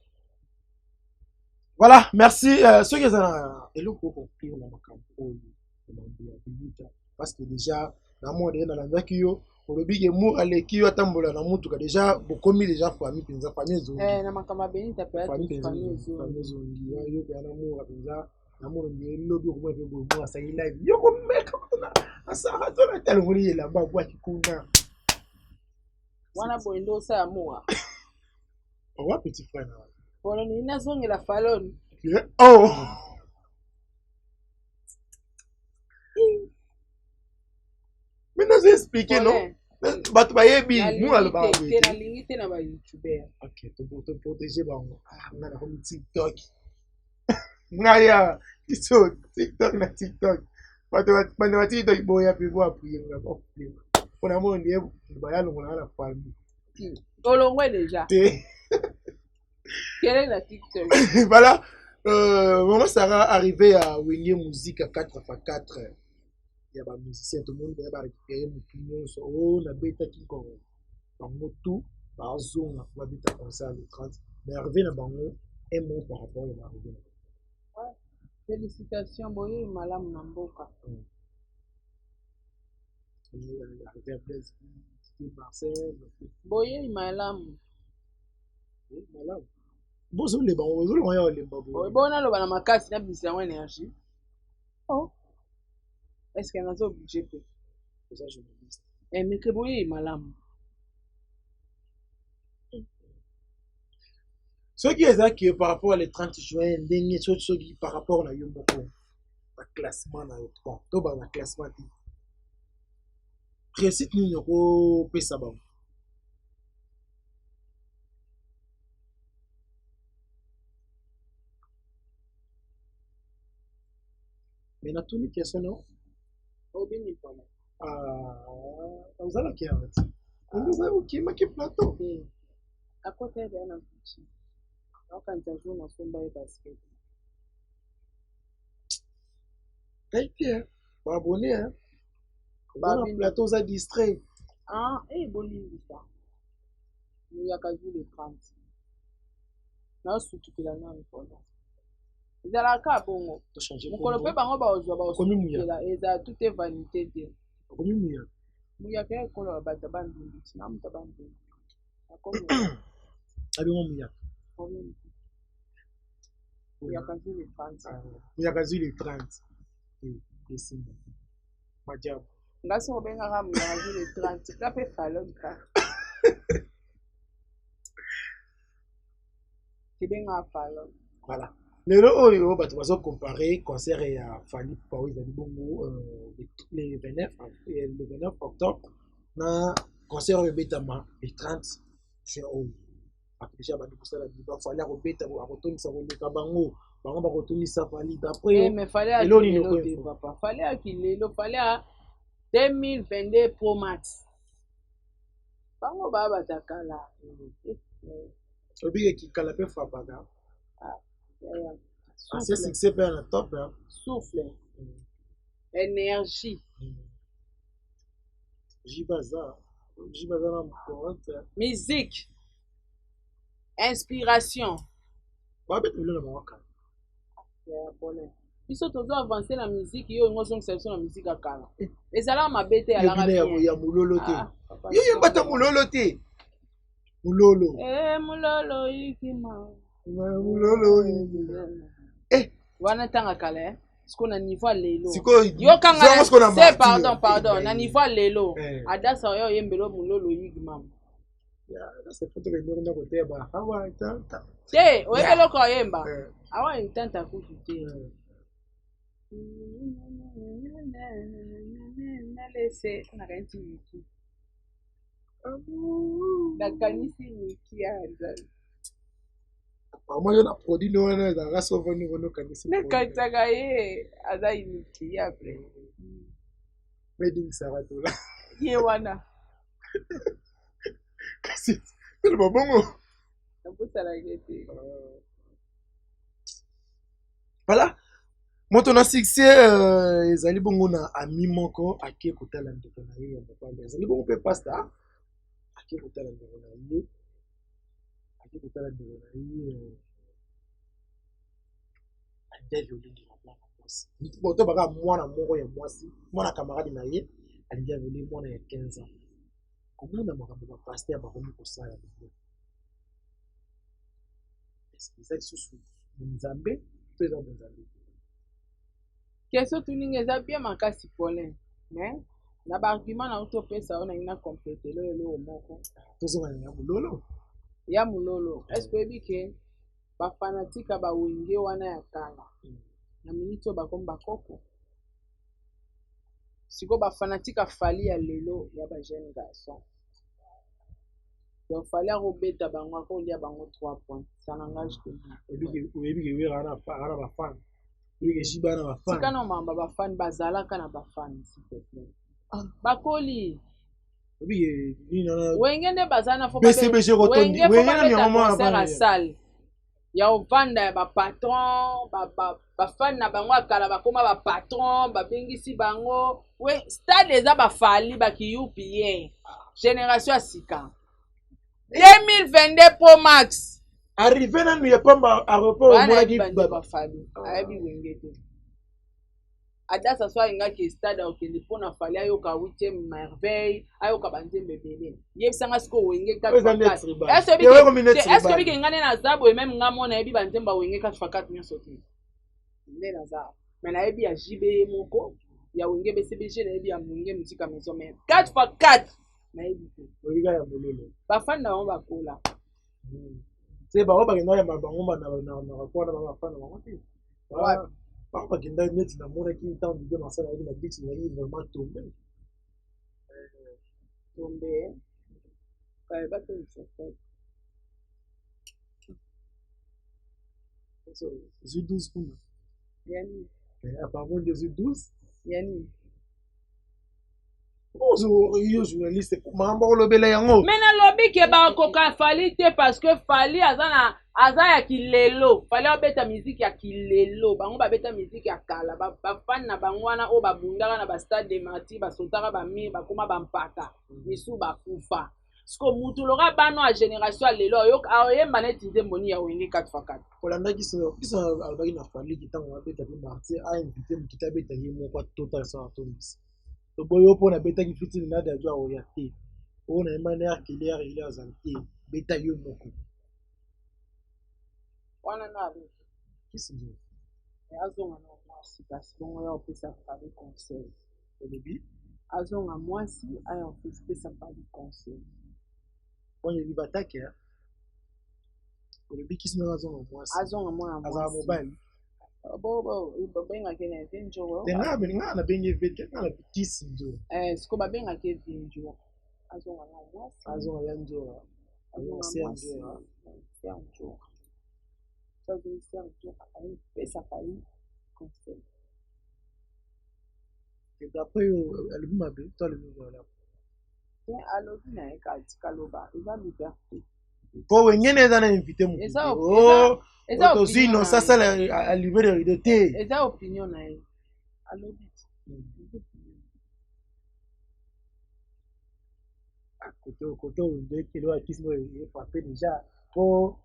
F: Voilà, merci. Soki eza na eloko okonclure na makambo oyo ya Benita, parce que déjà na mwa deja nalandaki yo olobi ke Mour aleki yo atambola na mutuka déjà bokomi déjà famille mpenza, famille ezongi.
A: Eh, na makambo ya Benita mpe
F: famille
A: famille
F: mpenza, famille
A: ezongi.
F: ezongi. Yo mpe na Mour mpenza na mona nde lobi okomona mpe boye Mour asali live yo komeka na asaka to na tala ngoli elamba abwaki kuna.
A: Wana boye nde osala Mour.
F: Owa petit frère na.
A: Polo nini nazongela Falone.
F: Oh. Mais nazo expliquer non? Bato bayebi Mour alobaka boye
A: te. Nalingi te na ba youtubeur.
F: Ok, to protéger bango. Ah, nga nakomi TikTok. Ngai ya biso TikTok na TikTok. Bato banda ba TikTok boya mpe bo appuyer nga bo appuyer. Pona mona nde baya longola na famille.
A: Olongwe déjà.
F: Te.
A: Quel est la TikTok?
F: Voilà. Maman Sarah arrivée à Wenge Musique à 4x4. Il y a des musiciens, tout le monde va récupérer mon pignon. Oh, on a bêta qui kon. Bango tout, par zone, on va bêta comme ça le 30. Mais arrivé na bango, un mot par rapport à l'arrivée.
A: Ouais. Félicitations, boye malam na mboka.
F: Arrivé à Blaise, Marcel.
A: Boye malam.
F: Malamu. Bozoleba, ozolonga ya olemba boye.
A: Bona loba na makasi na bimisa yango énergie. Oh. Est-ce que nazo obligé pe?
F: Oza journaliste.
A: Eh, mais que boye malamu.
F: Soki ezalaki par rapport à le 30 juin ndenge soki par rapport na yo moko ba classement na yo, bon, to ba na classement te. Réussite nini okopesa bango? Mais natuni question no?
A: Obini mpona.
F: Ah, ozalaki awa ti. Ozalaki okimaki plateau.
A: Akota ye deya na Gucci. Aokanisa jour nasomba ye basket.
F: Ngai te, ba abonné hein. Oza na plateau oza distrait.
A: Ah, eh bolimbisa. Muyaka jour le 30. Naosutukela nanu mpona. Ezalaka bongo. Mokolo mpe bango bazwa baosutukela ezala tout est vanité te.
F: Okomi muyaka.
A: Muyaka ya ekolo ya bato ya bandundu, tina moto ya bandundu.
F: Abingo muyaka.
A: Muyaka zwi le 30.
F: Muyaka zwi le 30 esimba majabu.
A: Nga soki obengaka Muyaka zwi le 30 nga mpe Falone kaka. Tibengaka Falone.
F: Voilà. Lelo oyo bato bazo comparer concert ya Fally Ipupa oyo ezali bongo le 29 octobre na concert oyo ebetama le 30 juin oyo. Bato deja bandi kosala biba Fally akobeta akotondisa koleka bango, bango bakotondisa Fally d'après
A: Eh, mais Fally
F: eloko nini
A: akilelo te
F: okoyeba?
A: papa. Fally akilelo, Fally a 2022 Pro Max. Bango ba batakala.
F: Obike kikala pe frappaka.
A: Ah, yeah.
F: Ancien succès pe na top hein.
A: Souffle. Énergie.
F: Jibaza. Jibaza na mkorante.
A: Musique. Inspiration.
F: Ba bete bilona mawaka.
A: Yeah, bonne. Biso tozo avancer na musique yo ngo zongisa biso na musique ya kala. Ezala mabe te alaka
F: bien. Ya mulolo te. Yo yembata mulolo te. Mulolo.
A: Eh mulolo ikima.
F: Mulolo ikima. Eh
A: wana tanga kala eh. Siko na niveau ya lelo.
F: Siko
A: yo kanga se pardon pardon na niveau ya lelo. Adasa oyo yembelo mulolo ikima. Te oyebi eloko oyemba awa intanta kutu te. Nalese nakanisi miki. Nakanisi miki ya Nzambe.
F: Mama yo na produit no wana ezalaka sovo nini wana okanisi.
A: Nakanisaka ye aza inutriable.
F: Made in Saratola.
A: Ye wana.
F: Kasi toloba bongo.
A: Nabosalaka te.
F: Voilà. Moto na succès ezali bongo na ami moko ake kotala ndeko na ye ya mobali. Ezali bongo mpe pasta ake kotala ndeko na ye. Ake kotala ndeko na ye. Alingi aviole ndeko mwana mwasi. Moto baka mwana moko ya mwasi, mwana camarade na ye, alingi aviole mwana ya 15 ans. Komona makambo ba pasteur bakomi kosala lelo. Est-ce que eza lisusu Nzambe to eza Nzambe?
A: Question tuninga eza bien makasi Paulin, mais na ba argument na uto pesa ona ina compléter lo eloko moko.
F: Tozonga na ya mulolo.
A: Ya mulolo, est-ce que oyebi ke ba fanatique ba wenge wana ya kala na minute oyo bakomi bakoko? Siko ba fanatique ya Fally ya lelo ya ba jeune garçon. Donc Fally akobeta bango akolia bango 3 points. Ça n'engage que lui.
F: Oyebi ke wera ana ba fan. Oyebi ke Jiba ana ba fan.
A: Tika na mamba ba fan bazalaka na ba fan s'il te plaît. Bakoli.
F: Oyebi ke nini wana
A: Wenge nde bazala na fo
F: BCBG kotondi.
A: Wenge fo
F: Wenge na
A: babeta
F: miongo mwana
A: concert
F: bana
A: ya salle. Ya ovanda ya ba patron, ba fan na bango ya kala bakoma ba patron, babengisi bango. We stade eza ba Fally ba kiyupi ye. Génération ya sika. 2022 Pro Max.
F: Arrivé nanu ya pamba aéroport
A: Wana
F: omonaki
A: ayebi ba Fally, ayebi Wenge te. Adasa so alingaki stade akokende mpona Fally ayoka 8e merveille, ayoka banzembe ebele. Yebisanga sikoyo Wenge 4
F: Oyo eza
A: x
F: net
A: 4.
F: tribal.
A: Est-ce que
F: Ye oyo ekomi net
A: est-ce que
F: tribal.
A: bike nga nde naza boye même nga mona nayebi banzembe ya Wenge 4 x 4 nyonso te. Nde naza. Mais nayebi ya JB ye moko, ya Wenge BCBG nayebi ya Wenge Musica Maison mais 4 x 4 nayebi te.
F: Oyebi kaka ya mololo.
A: Bafani na bango bakola.
F: Se bango bakenda yamba bango na rapport na bango bafani na bango te.
A: Wapi?
F: Bango bakenda neti namonaki ntango Didier Marcel ayaki na beach nazalaki vraiment tombé.
A: Tombé. Kaya bato
F: Zwi 12 kuna.
A: Yani.
F: Apparemment nde zwi 12.
A: Yani.
F: Ozo yo journaliste makambo kolobela yango.
A: Mais nalobi ke bakoka Fally te parce que Fally aza na aza ya kilelo. Fally abeta musique ya kilelo. Bango babeta musique ya kala. Ba, ba fan na bango wana oyo babundaka na ba stade de martyrs, basotaka ba mur, bakoma ba mpaka. Misu bakufa. Siko mutu loka bano ya génération ya lelo ayoka ayemba neti nzembo ni ya Wenge 4x4.
F: Olandaki biso biso alobaki na Fally ki ntango abeta pe martyr a invité mutu te abeta ye moko atota sa atondisa. Toboyi yo mpona abetaki fitini na Dadju akoya te. Oyo na yemba na Arkele Arkele azala te. Beta yo moko.
A: Wana na alobi.
F: Kisi nzora.
A: Azonga na mwasi kasi bongo ya opesa Fally conseil.
F: Olobi?
A: Azonga mwasi aya opesa Fally conseil.
F: Bon yebi batake hein. Olobi kisi nzora azonga mwasi.
A: Azonga mwana mwasi.
F: Azala mobali.
A: Bo bo babengaki na Vinjoro.
F: Te nga nga na bengi vete nga na kisi nzora.
A: Eh siko babengaki Vinjoro. Azonga na mwasi.
F: Azonga ya nzora. Azonga se ya nzora.
A: Se ya nzora. Azonga se ya nzora. Ayepesa Fally conseil.
F: Et d'après yo alobi mabe to alobi voilà.
A: Te alobi na ye kaka tika loba eza liberté.
F: Po wengene eza na invité motu.
A: Eza
F: Oh,
A: eza
F: tozwi
A: opinion na
F: innocent
A: ye.
F: asala alive de rideau te.
A: Eza opinion na ye. Alobi ti.
F: Koto koto nde kilo ya kisi oyo efrappe déjà po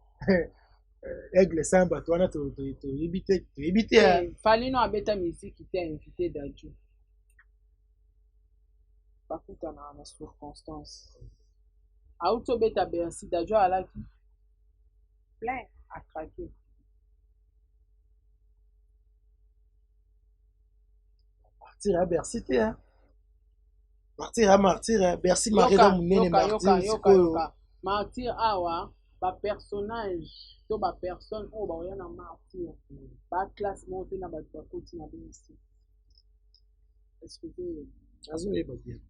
F: aigle sans bato wana toyebi te toyebi te.
A: Fally no abeta musique te invité Dadju. Bakutanaka na circonstance. Auti obeta Bercy Dadju alaki plein à craquer.
F: Martyr ya Bercy te hein. Martyr ya martyr ya Bercy Marie eza monene martyr sikoyo.
A: Martyr awa ba personnage to ba personne oyo baoya na martyr ba classe moko te na bato bakoti na Bercy. Excusez.
F: Azoyeba bien.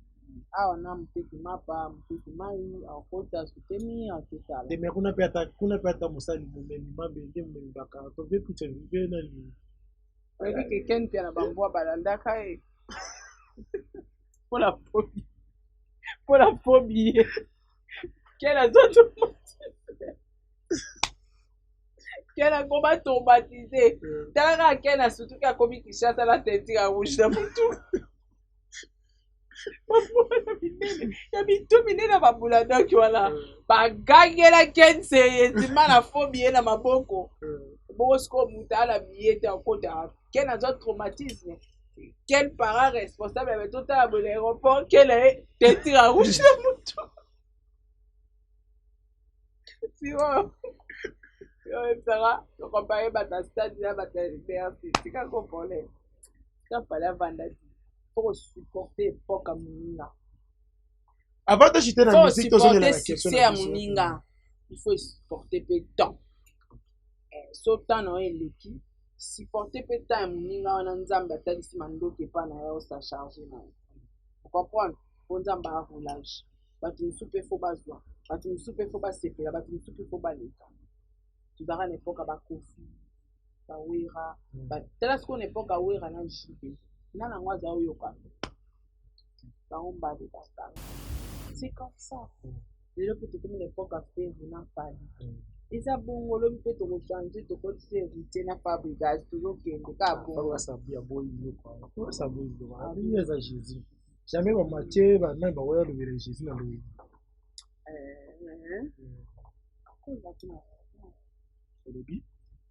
A: Awa na moteki mapa, moteki mai, akota soutenir, akotala.
F: Te mais kuna pe ata kuna pe ata mosali momemi mabende momemi ba carton ve kutu ve na li.
A: Oyebi ke Ken mpe na bambwa balandaka ye. Mpo na phobie. Mpo na phobie. Ken azo traumatise. Ken akoma traumatise. Tala kaka Ken asutuki akomi Kinshasa na teinture ya rouge na mutu. Bambwa minene ya mitu minene ya babuladoki wana. Bagangela Ken sérieusement na phobie ye na maboko. Bongo sikoyo moto ala billet te akota. Ken aza traumatisme. Quel parent responsable avait tout à l'aéroport? Quel est teinture ya rouge na mutu? Sikoyo oyebisaka tokompare bato ya stade na bato ya Bercy. Tika ko problème. Tika Fally avanda ti. Faut kosupporter époque ya moninga.
F: Avant de chuter na
A: Faut
F: musique, tozongela
A: supporter
F: na question
A: succès
F: na
A: ya
F: biso.
A: moninga. Il faut supporter mpe temps. So temps na yo eleki, supporter mpe temps ya moninga wana Nzambe atalisi mandoki epa na yo osa charge na yo. Comprendre? Po Nzambe a roulage. Bato mosusu mpe fo bazwa, bato mosusu mpe fo basepela, bato mosusu mpe fo baleka. Tozalaka na époque ya ba Koffi, ba Wera, tala sikoyo na époque ya Wera na JB. Nana yango aza oyoka. Bango mbale bakanga. C'est comme ça. Lelo mpe tokomi na époque ya Ferre na Fally. Eza bongo lobi mpe tokochange tokotisa héritier na Fabregas tozokende kaka bongo.
F: Fabregas aboyi biloko wana. Fabregas aboyi biloko wana. Ye aza Jésus. Jamais ba Mathieu ba nani bakoya lobela Jésus na loyi. Olobi?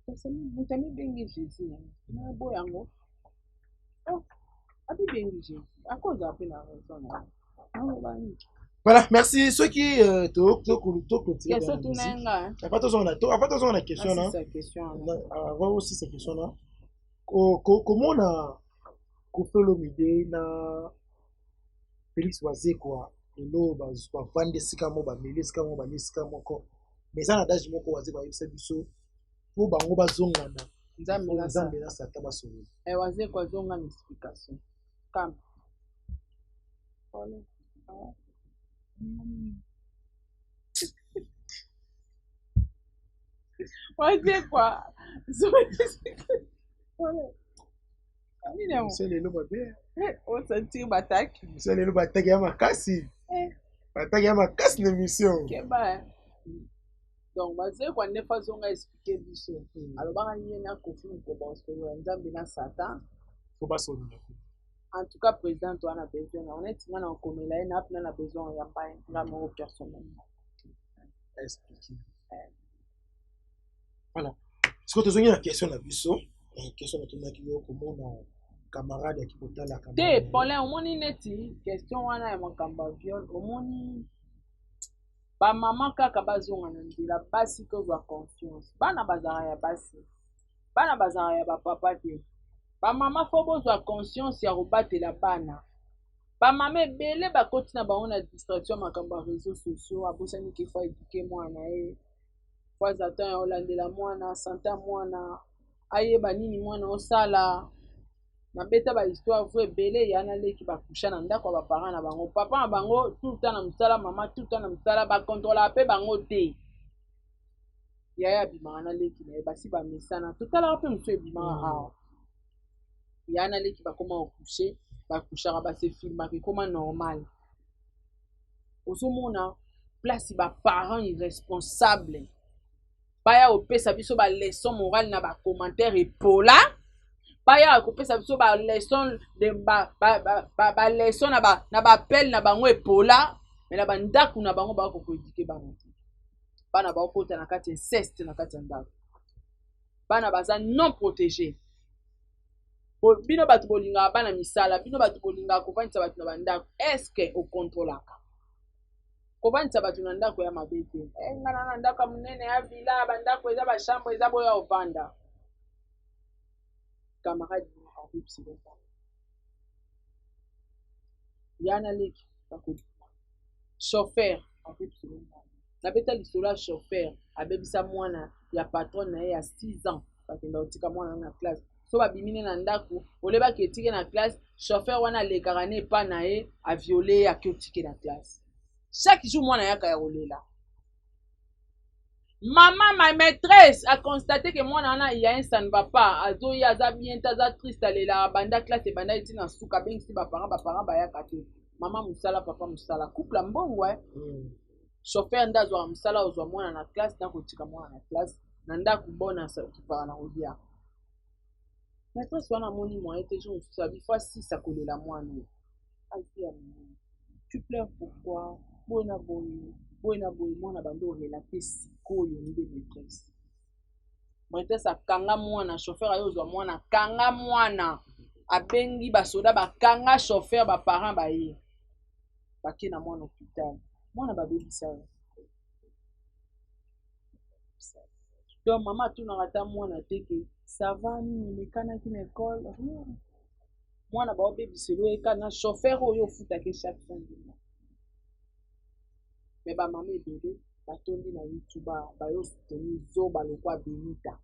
A: Moto amibengi Jésus na boya yango. Oh, abibengi Jésus. Akozala mpe na raison na ye.
F: Voilà, merci. Ceux qui to to to clôturer
A: Question
F: dans la
A: tout
F: musique.
A: nga.
F: Avant to zona to avant to zona question là.
A: Cette question.
F: Avant aussi cette question là. Comment on a Koffi Olomide na Félix Wazekwa elo ba vande sika mo ba meli sika mo ba sika moko. Mais ça na dage moko Wazekwa yebisa biso po bango bazongana.
A: Nzambe na
F: Nzambe na Satan basolola.
A: Eh Wazekwa zonga na explication. Kam. Voilà. Wazekwa. Voilà. Nini yango?
F: Monsieur lelo mabe.
A: Osentir bataki.
F: Monsieur lelo bataki ya makasi. Bataki ya makasi na émission.
A: Keba. Donc Wazekwa nde fa zonga expliquer biso. Alobaka ye na Koffi Mukoba osolola Nzambe na Satan.
F: Faut basolola.
A: En tout cas président toi na besoin na honnêtement na komela ye na na besoin ya mbaye nga moko personnellement.
F: Expliquer. Voilà. Ce que tozongi na question na biso, question na tunaki yo komona camarade ya kikotala camarade.
A: Te Paulin omoni neti question wana ya makambo ya viol omoni ba mama kaka bazonga na nzela basi kozwa confiance. Bana bazala ya basi. Bana bazalaka ya ba papa te. Ba mama faut bozwa conscience ya kobatela bana. Ba mama ebele bakoti na bango na distraction ya makambo ya réseaux sociaux, abosani ke faut eduquer mwana na ye, faut azwa temps ya kolandela mwana, sante ya mwana, ayeba nini mwana osala. Nabeta ba histoire vrai ebele ya na leki ba coucha na ndako ya ba parents na bango. Papa na bango tout le temps na mosala, mama tout le temps na mosala, ba controlaka pe bango te. Yaya abimaka na leki na ye, basi bamesana. Totalaka pe mosusu ebimaka awa. Yaya na leki bakoma ko coucher, ba couchaka, ba se filmaka, ekoma normal. Ozomona place ba parents irresponsables baya kopesa biso ba leçon morale na ba commentaire epola, baya kopesa biso ba leçon de ba, ba, ba, ba, ba leçon na ba, na ba appel na bango epola, mais na ba ndaku na bango ba ko éduquer bana te. Bana ba kota na kati inceste na kati ya ndako. Bana baza non protégé. Bino bato bolingaka bana misala, bino bato bolingaka kovandisa bato na ba ndako, est-ce que okontrolaka? Kovandisa bato na ndako ya mabe te. Nga na ndako ya monene ya villa, ba ndako eza ba chambre eza boya ovanda. Camarade Henri Psylomba. Yana leki bakobima. Chauffeur Henri Psylomba. Nabeta lisolo ya chauffeur abebisa mwana ya patron na ye ya 6 ans, bakenda kotika mwana na classe. So babimi ne na ndako, olebaki etike na classe, chauffeur wana alekaka ne epa na ye, a violer ye ake otike na classe. Chaque jour mwana yaka ya kolela. Maman, ma maîtresse a constaté que mwana wana il y a un ça ne va pas, azoya aza bien te, aza triste, alelaka banda classe ebanda eti na suka, abengisi ba parents, ba parents bayaka te. Maman musala, papa musala, couple ya mbongo, hein. Chauffeur nde azwaka mosala, ozwa mwana na classe, na kotika mwana na classe, na ndako bona okipaka na kolia. Maîtresse wana amoni moyen te, jour mosusu abi fois 6 akolela mwana oyo. Azwi ya monene. Tu pleures pourquoi? Boye na boye, boye na boye, mwana bandi orelate sikoyo nde maîtresse. Maîtresse akanga mwana, chauffeur aye ozwa mwana, akanga mwana. Abengi basoda bakanga chauffeur, ba parents baye. Bake na mwana hôpital. Mwana babebisa ye. Donc mama atunaka ata mwana te ke ça va nini elekanaki na école, rien. Mwana baobebiselo ye kaka na chauffeur oyo ofutaki chaque fin du mois. Mais ba mama ebele batondi na YouTube bayo soutenir zoba lokwa Benita.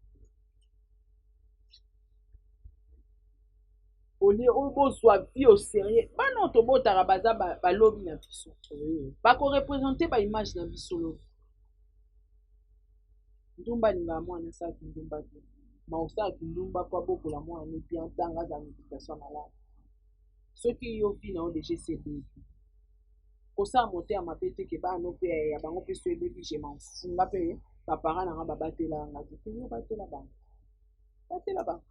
A: Au lieu oyo bozwa vie au sérieux, bana oyo tobotaka baza balobi na biso. Bako représenter ba image na biso lobi. Ndumba alingaka mwana asalaki ndumba te. Ma osalaki ndumba po abokola mwana ne bien ntanga aza na éducation malamu. Soki yo vie na yo déjà esi ebebi, kosala motema mabe te ke bana no pe ya bango pe so ebebi, je m'en fous. Nga pe ba parents na nga babatela nga te, te yo batela bango. Batela bango.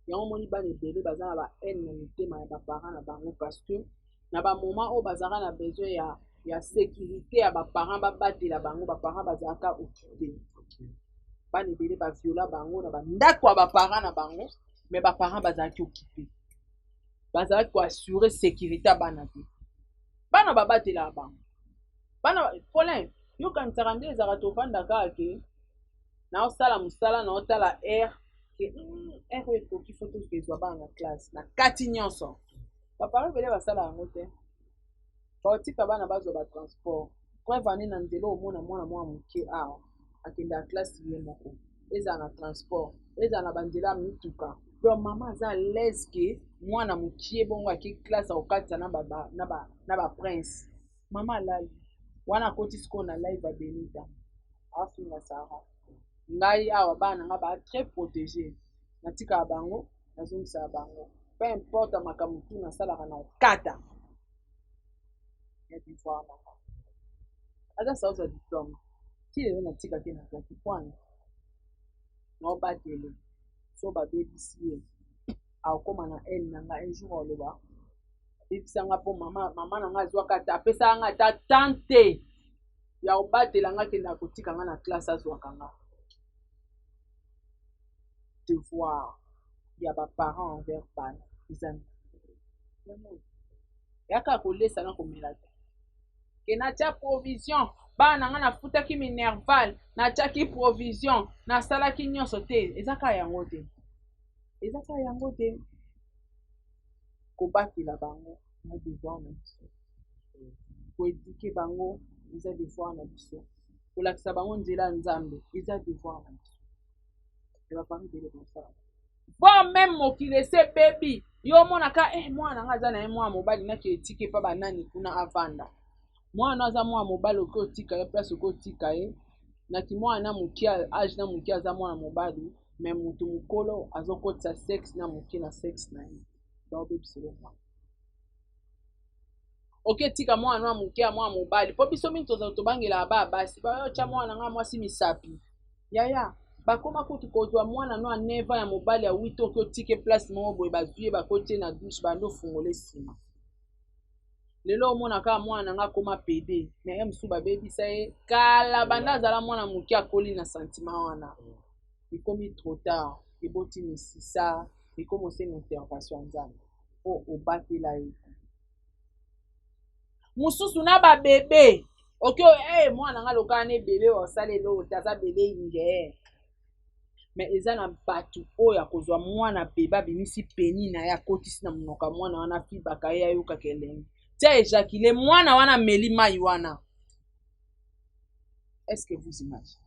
A: Yango moni bana ebele baza na ba haine na mitema ya ba parents na bango parce que na ba moment oyo bazalaka na besoin ya sécurité ya ba parents babatela bango, ba parents bazalaka occupé. Bana ebele ba viola bango na ba ndako ya ba parents na bango, mais ba parents bazalaki occupé. Bazalaki ko assurer sécurité ya bana te. Bana babatelaka bango. Bana, Paulin, yo kanisaka nde ezalaka tovandaka ke na osala mosala, na otala air ke, air oyo ekoki faut tozwa bana na classe na kati nyonso. Ba parents ebele basala yango te. Baotika bana bazwa ba transport. Preuve ane na nzela omona mwana mwa moke awa akende ya classe ye moko. Ezala na transport, ezala na banzela ya mituka. Donc mama aza à l'aise ke mwana mokie bongo ake classe akokatisa na ba, ba, na ba, na ba prince. Mama alali. Wana akoti sikoyo na live ya Benita. Afinga Sarah. Ngai awa bana nga ba très protégé. Natikaka bango, nazongisaka bango. Peu importe makambo tu nasalaka na okata. Ya devoir na nga. Aza sa ozwa diplôme. Ti lelo natikaki na kati pwana. Na obatele. So babebisi ye. Akokoma na haine na nga un jour aloba. Abebisa nga po mama, mama na nga azwaka ata, apesaka nga ata tante ya obatela nga kenda kotika nga na classe azwaka nga. Devoir ya ba parents envers bana eza nini? Yaka kolesa na komela te. Ke na tia provision. Bana na ngai nafutaki minerval, natiaki provision, nasalaki nyonso te. Eza kaka yango te. Eza kaka yango te. Kobatela bango na devoir na biso. Koéduquer bango eza devoir na biso. Kolakisa bango nzela ya Nzambe eza devoir na biso. Ya ba parents ebele basala. Voire même mokili esi ebebi, yo omonaka eh, mwana na ngai aza na ye mwana mobali, nake etike epa banani kuna avanda. Mwana aza mwana mobali, okoki otika ye place, okoki otika ye na kimwana na moke, age na moke aza mwana mobali, mais moto mokolo azokotisa sexe na moke na sexe na ye, baobebisela mwana. Oke tika mwana na moke ya mwana mobali, po biso mingi tozala tobangelaka ba basi, bayotya mwana nga mwasi misapi. Yaya, bakoma kutu kozwa mwana no ya 9 ans ya mobali ya 8, oki otike place moko boye, bazwi ye bakotie na douche, bando ofungole nsima. Lelo omona kaka mwana na nga akoma pede, mais ye mosusu babebisa ye kala, banda azala mwana moke akoli na sentiment wana. Ekomi trop tard, eboti misisa, ekomi osenga intervention ya Nzambe po obatela ye. Mosusu na ba bebe, oke hey, mwana nga lokala ne bebe osala eloko te, aza bebe inge. Mais eza na bato oyo akozwa mwana bebe abimisi peni na ye akotisi na monoko ya mwana wana, afibaka ye ayokaka elengi. Tia ejakile mwana wana ameli mai wana. Est-ce que vous imaginez?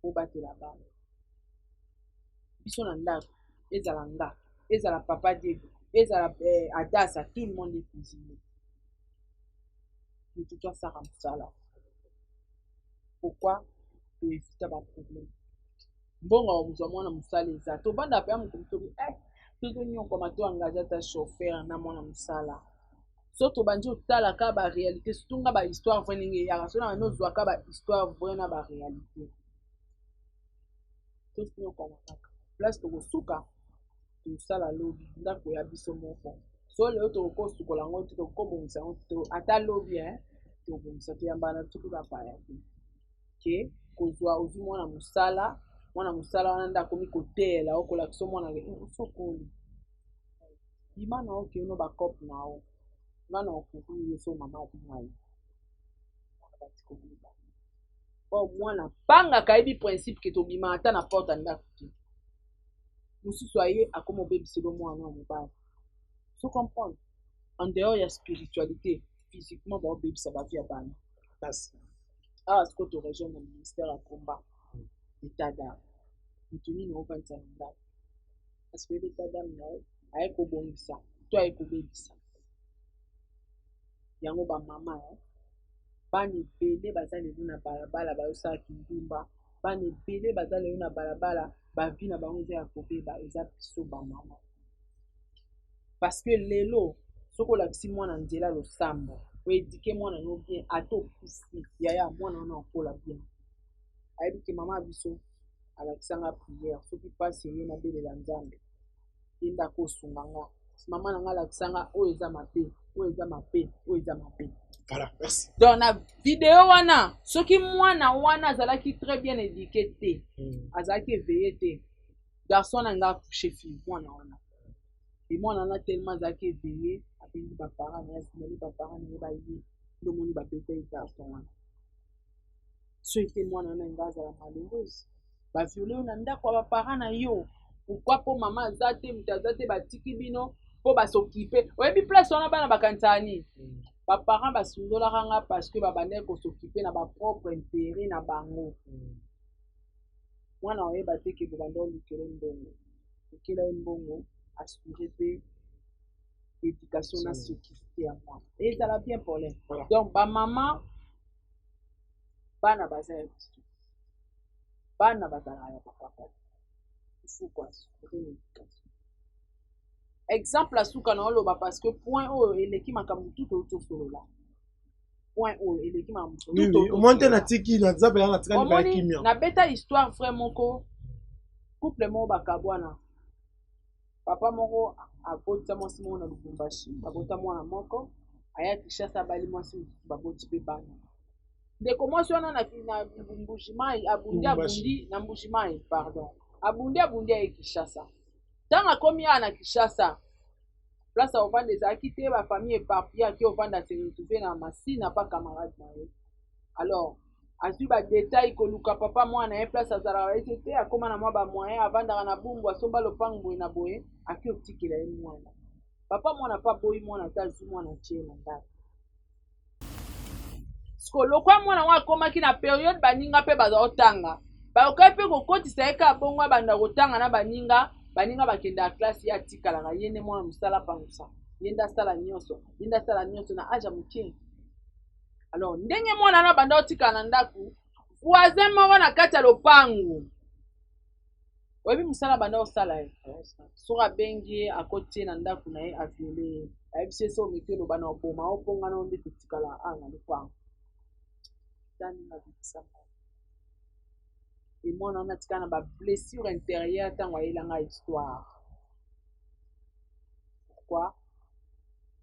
A: Bobatela bana. Biso na ndako, ezala nga, ezala papa Diego, ezala Adasa, tout le monde est cuisinier. Mutu to asaka mosala. Pourquoi? Toevita ba problème. Mbongo ya kozwa mwana mosala eza. Tovanda pe ya moto motobi, tozonyokwama to engage ata chauffeur na mwana mosala. So tobandi otalaka ba réalité, surtout nga ba histoire vraie ndenge eyaka. So na bandi ozwaka ba histoire vraie na ba réalité. Tozonyokwama kaka. Place tokosuka, tosala lobi, ndako ya biso moko. So lelo tokosukola yango te, tokobongisa yango te, ata lobi, hein, tokobongisa, toyambana na biso mpe bapaya te. Ke kozwa ozwi mwana mosala, mwana mosala wana nde akomi koteyela yo, kolakisa mwana ke, osokoli. Bima na yo ke no ba cope na yo. Nga na okouvrir yo so mama abima yo. Mwana bati kobiba. Or mwana panga kayebi principe ke tobima ata na porte ya ndako te. Mosusu aye akoma obebiselo mwana ya mobali. So comprendre? En dehors ya spiritualité, physiquement ba obebisa ba vie ya bana.
F: Basi.
A: Awa sikoyo to rejoindre na ministère ya combat. État d'âme. Mutu nini ovandisa na ndako? Parce que état d'âme na yo aye kobongisa to aye kobebisa. Yango ba mama, hein? Bana ebele baza lelo na balabala bayosala kindumba. Bana ebele baza lelo na balabala, ba vie na bango eza ya kobeba, eza biso ba mama. Parce que lelo soki olakisi mwana nzela losambo, oéduquer mwana no bien, ata okufi, yaya mwana wana akola bien. Ayebi ke mama ya biso alakisanga prière, soki pasi eye nabelela Nzambe, ye nde akosunga nga. Mama na nga alakisanga oyo eza mabe, oyo eza mabe, oyo eza mabe.
F: Voilà, merci.
A: Donc na vidéo wana, soki mwana wana azalaki très bien éduqué te, azalaki éveillé te, garçon na nga accouché fille mwana wana. Et mwana wana tellement azalaki éveillé, abengi ba parents na ye, asimoli ba parents na ye ba ye, nde omoni ba beta ye garçon wana. Soki te mwana wana nga azala malheureuse, ba violé yo na ndako ya ba parents na yo. Pourquoi? Po mama aza te, moto aza te, batiki bino po ba s'occuper. Oyebi place wana bana bakanisaka nini? Ba parents basundolaka nga parce que babandaki ko s'occuper na ba propre intérêt na bango. Mwana oyeba te ke bobanda olukela mbongo. Okela ye mbongo, assurer pe éducation na sécurité ya mwana. Et ezala bien problème.
F: Voilà.
A: Donc ba maman bana baza ya biso. Bana bazalaka ya papa. Il faut ko assurer l'éducation. Exemple asuka na oloba parce que point oyo eleki makambo tout otosolola. Point oyo eleki makambo tout.
F: Oui, oui. Omoni te natiki na nzambe ya natikali ba kimia.
A: Nabeta histoire vrai moko couple moko bakabwana. Papa moko abotisa mwasi moko na Lubumbashi, babota mwana moko, aya Kinshasa abali mwasi mosusu baboti pe bana. Ndeko mwasi wana na Mbujimayi, abundi, abundi, na Mbujimayi, pardon. Abundi, abundi aye Kinshasa. Tango akomi awa na Kinshasa, place ya ovanda ezalaki te, ba famille éparpillée, ake ovanda se retrouver na Masina pa camarade na ye. Alors azwi ba detail koluka papa mwana ye place azalaka ye te te, akoma na mwa ba moyen, avandaka na Bumbu, asomba lopango boye na boye, ake otikela ye mwana. Papa mwana mpe aboyi mwana te, azwi mwana atie na ndako. Siko lokwa mwana yango akomaki na periode baninga mpe baza kotanga, bakokaki mpe kokotisa ye kaka bongo abanda kotanga na baninga. Baninga bakendaka classe, ye atikalaka, ye nde mwana mosala pangusa, ye nde asala nyonso, ye nde asala nyonso na age ya moke. Alors ndenge mwana wana abanda kotikala na ndako, voisin moko na kati ya lopango, oyebi mosala abanda kosala ye, soki abengi ye akoti ye na ndako na ye, aviole ye, ayebisi ye soki omeki oloba na oboma yo, mpo nga na yo nde totikala awa na lopango. Tani abimisa e mwana wana atikala na ba blessure intérieure ntango ayela nga histoire. Pourquoi?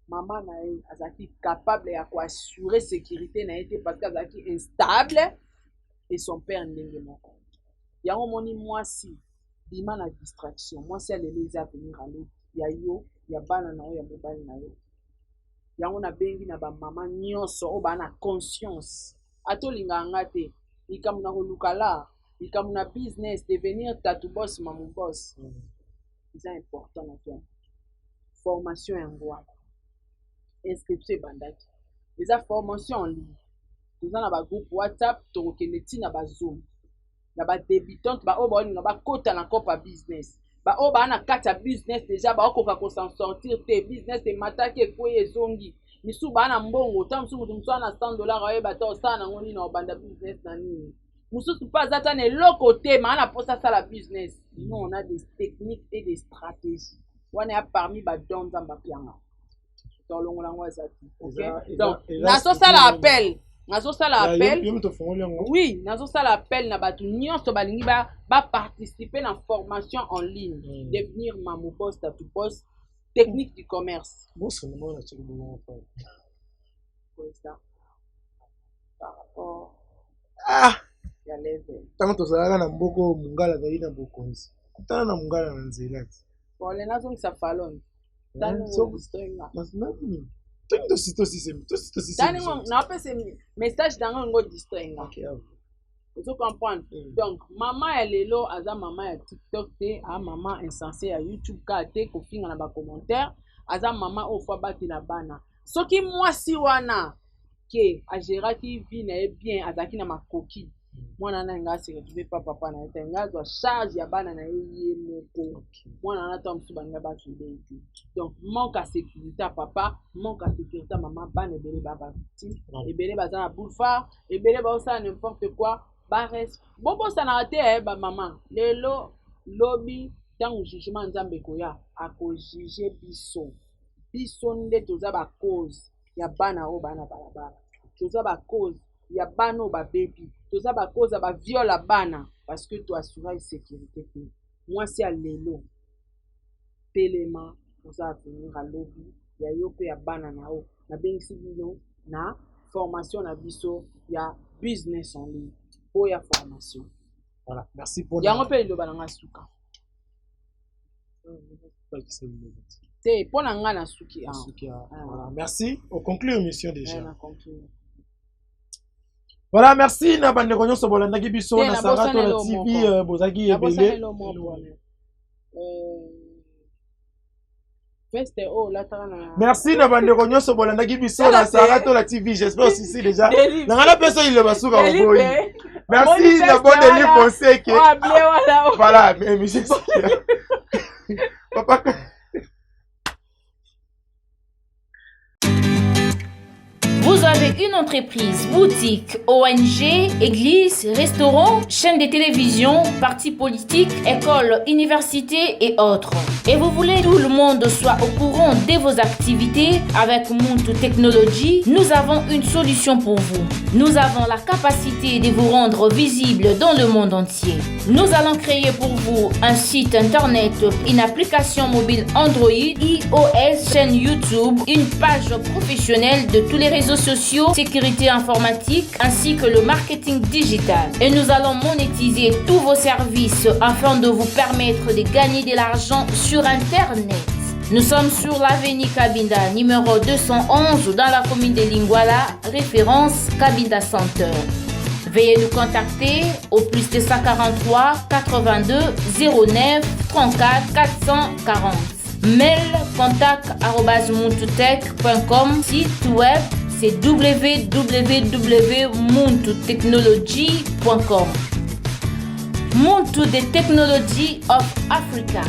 A: Mama na ye azalaki capable ya koassure sécurité na ye te, parce que azalaki instable, et son père ndenge moko. Yango omoni mwasi bima na distraction, mwasi ya lelo eza avenir alo ya yo, ya bana na yo, ya mobali na yo. Yango nabengi na bamama nyonso oyo baa na conscience, ata olingaka nga te, likambo na koluka lar, likambo na business, devenir tatu boss, mamu boss, eza important na toi. Formation yango wana, inscription ebandaki, eza formation en ligne, toza na ba groupe WhatsApp, tokokende ntina ba Zoom na ba débutante, ba oyo baolinga bakota na cope ya business, ba oyo baa na kati ya business déjà baokoka ko s'en sortir te, business emataki ekwei ezongi, misusu baa na mbongo, ta mosusu moto mosusu ana $100 ayeba ta osala nango nini, obanda business na nini, mosusu mpe aza ta na eloko te, maa na mposa asala business. Nous on a des techniques et des stratégies wana ya parmi ba don Nzambe apianga, tolongola yango aza te. Ok, donc nazosala appel, nazosala appel, oui, nazosala appel na bato nyonso balingi baparticipe na formation en ligne, devenir mamu boss, tatu boss, technique du commerce. Par rapport ya level.
F: Ntango tozalaka na mboka oyo mongala azali na bokonzi, kutana na mongala na nzela ti.
A: Ole nazongisa falon. Napesa message nango yango distrait nga, ozo comprendre? Donc mama ya lelo aza mama ya TikTok te, a mama insensé ya YouTube kaka te, kofinga na bacommentaire, aza mama oyo fo abatela bana. Soki mwasi wana ke agéraki vie na ye bien, azalaki na makoki, mwana wana nga ase retrouve pa papa na ye te, nga azwa charge ya bana na ye ye moko. Mwana wana ta mosusu baninga bakende ye te. Donc manque ya sécurité ya papa, manque ya sécurité ya mama, bana ebele ba bavictime, ebele baza na boulevard, ebele baosala n'importe quoi. Bares bobosanaka te, eh, bamama lelo lobi ntango jugement Nzambe ekoya, akojuge biso. Biso nde toza bacause ya bana oyo bana balabala, toza bacause ya bana oyo babebi, toza bacause ya baviole ya bana, parce que toassura sécurité te. Mwasi ya lelo, telema, oza avenir alobi ya yo mpe ya bana na yo. Nabengisi bino na formation na biso ya business en ligne, oyo ya formation.
F: Voilà, merci pour
A: yango mpe liloba na nga suka te mpo na nga nasuki.
F: Voilà, merci. On conclut émission déjà. Voilà, merci na bandeko nyonso bolandaki biso na Sarah Tola TV, bozalaki ebele.
A: Veste oyo olataka na.
F: Merci na bandeko nyonso bolandaki biso na Sarah Tola TV. J'espère aussi déjà. Na nga napesa liloba suka oboyi. Merci na bon Deli Fonseke. Voilà, mais monsieur Papa.
G: Vous avez une entreprise, boutique, ONG, église, restaurant, chaîne de télévision, parti politique, école, université et autres. Et vous voulez que tout le monde soit au courant de vos activités? Avec Muntu Technology, nous avons une solution pour vous. Nous avons la capacité de vous rendre visible dans le monde entier. Nous allons créer pour vous un site internet, une application mobile Android, iOS, chaîne YouTube, une page professionnelle de tous les réseaux sociaux, sécurité informatique ainsi que le marketing digital. Et nous allons monétiser tous vos services afin de vous permettre de gagner de l'argent sur Internet. Nous sommes sur l'avenue Kabinda, numéro 211, dans la commune de Lingwala, référence Kabinda Center. Veuillez nous contacter au plus 243 82 09 34 440. Mail contact site web c'est www.muntutechnology.com. Muntu the Technology of Africa.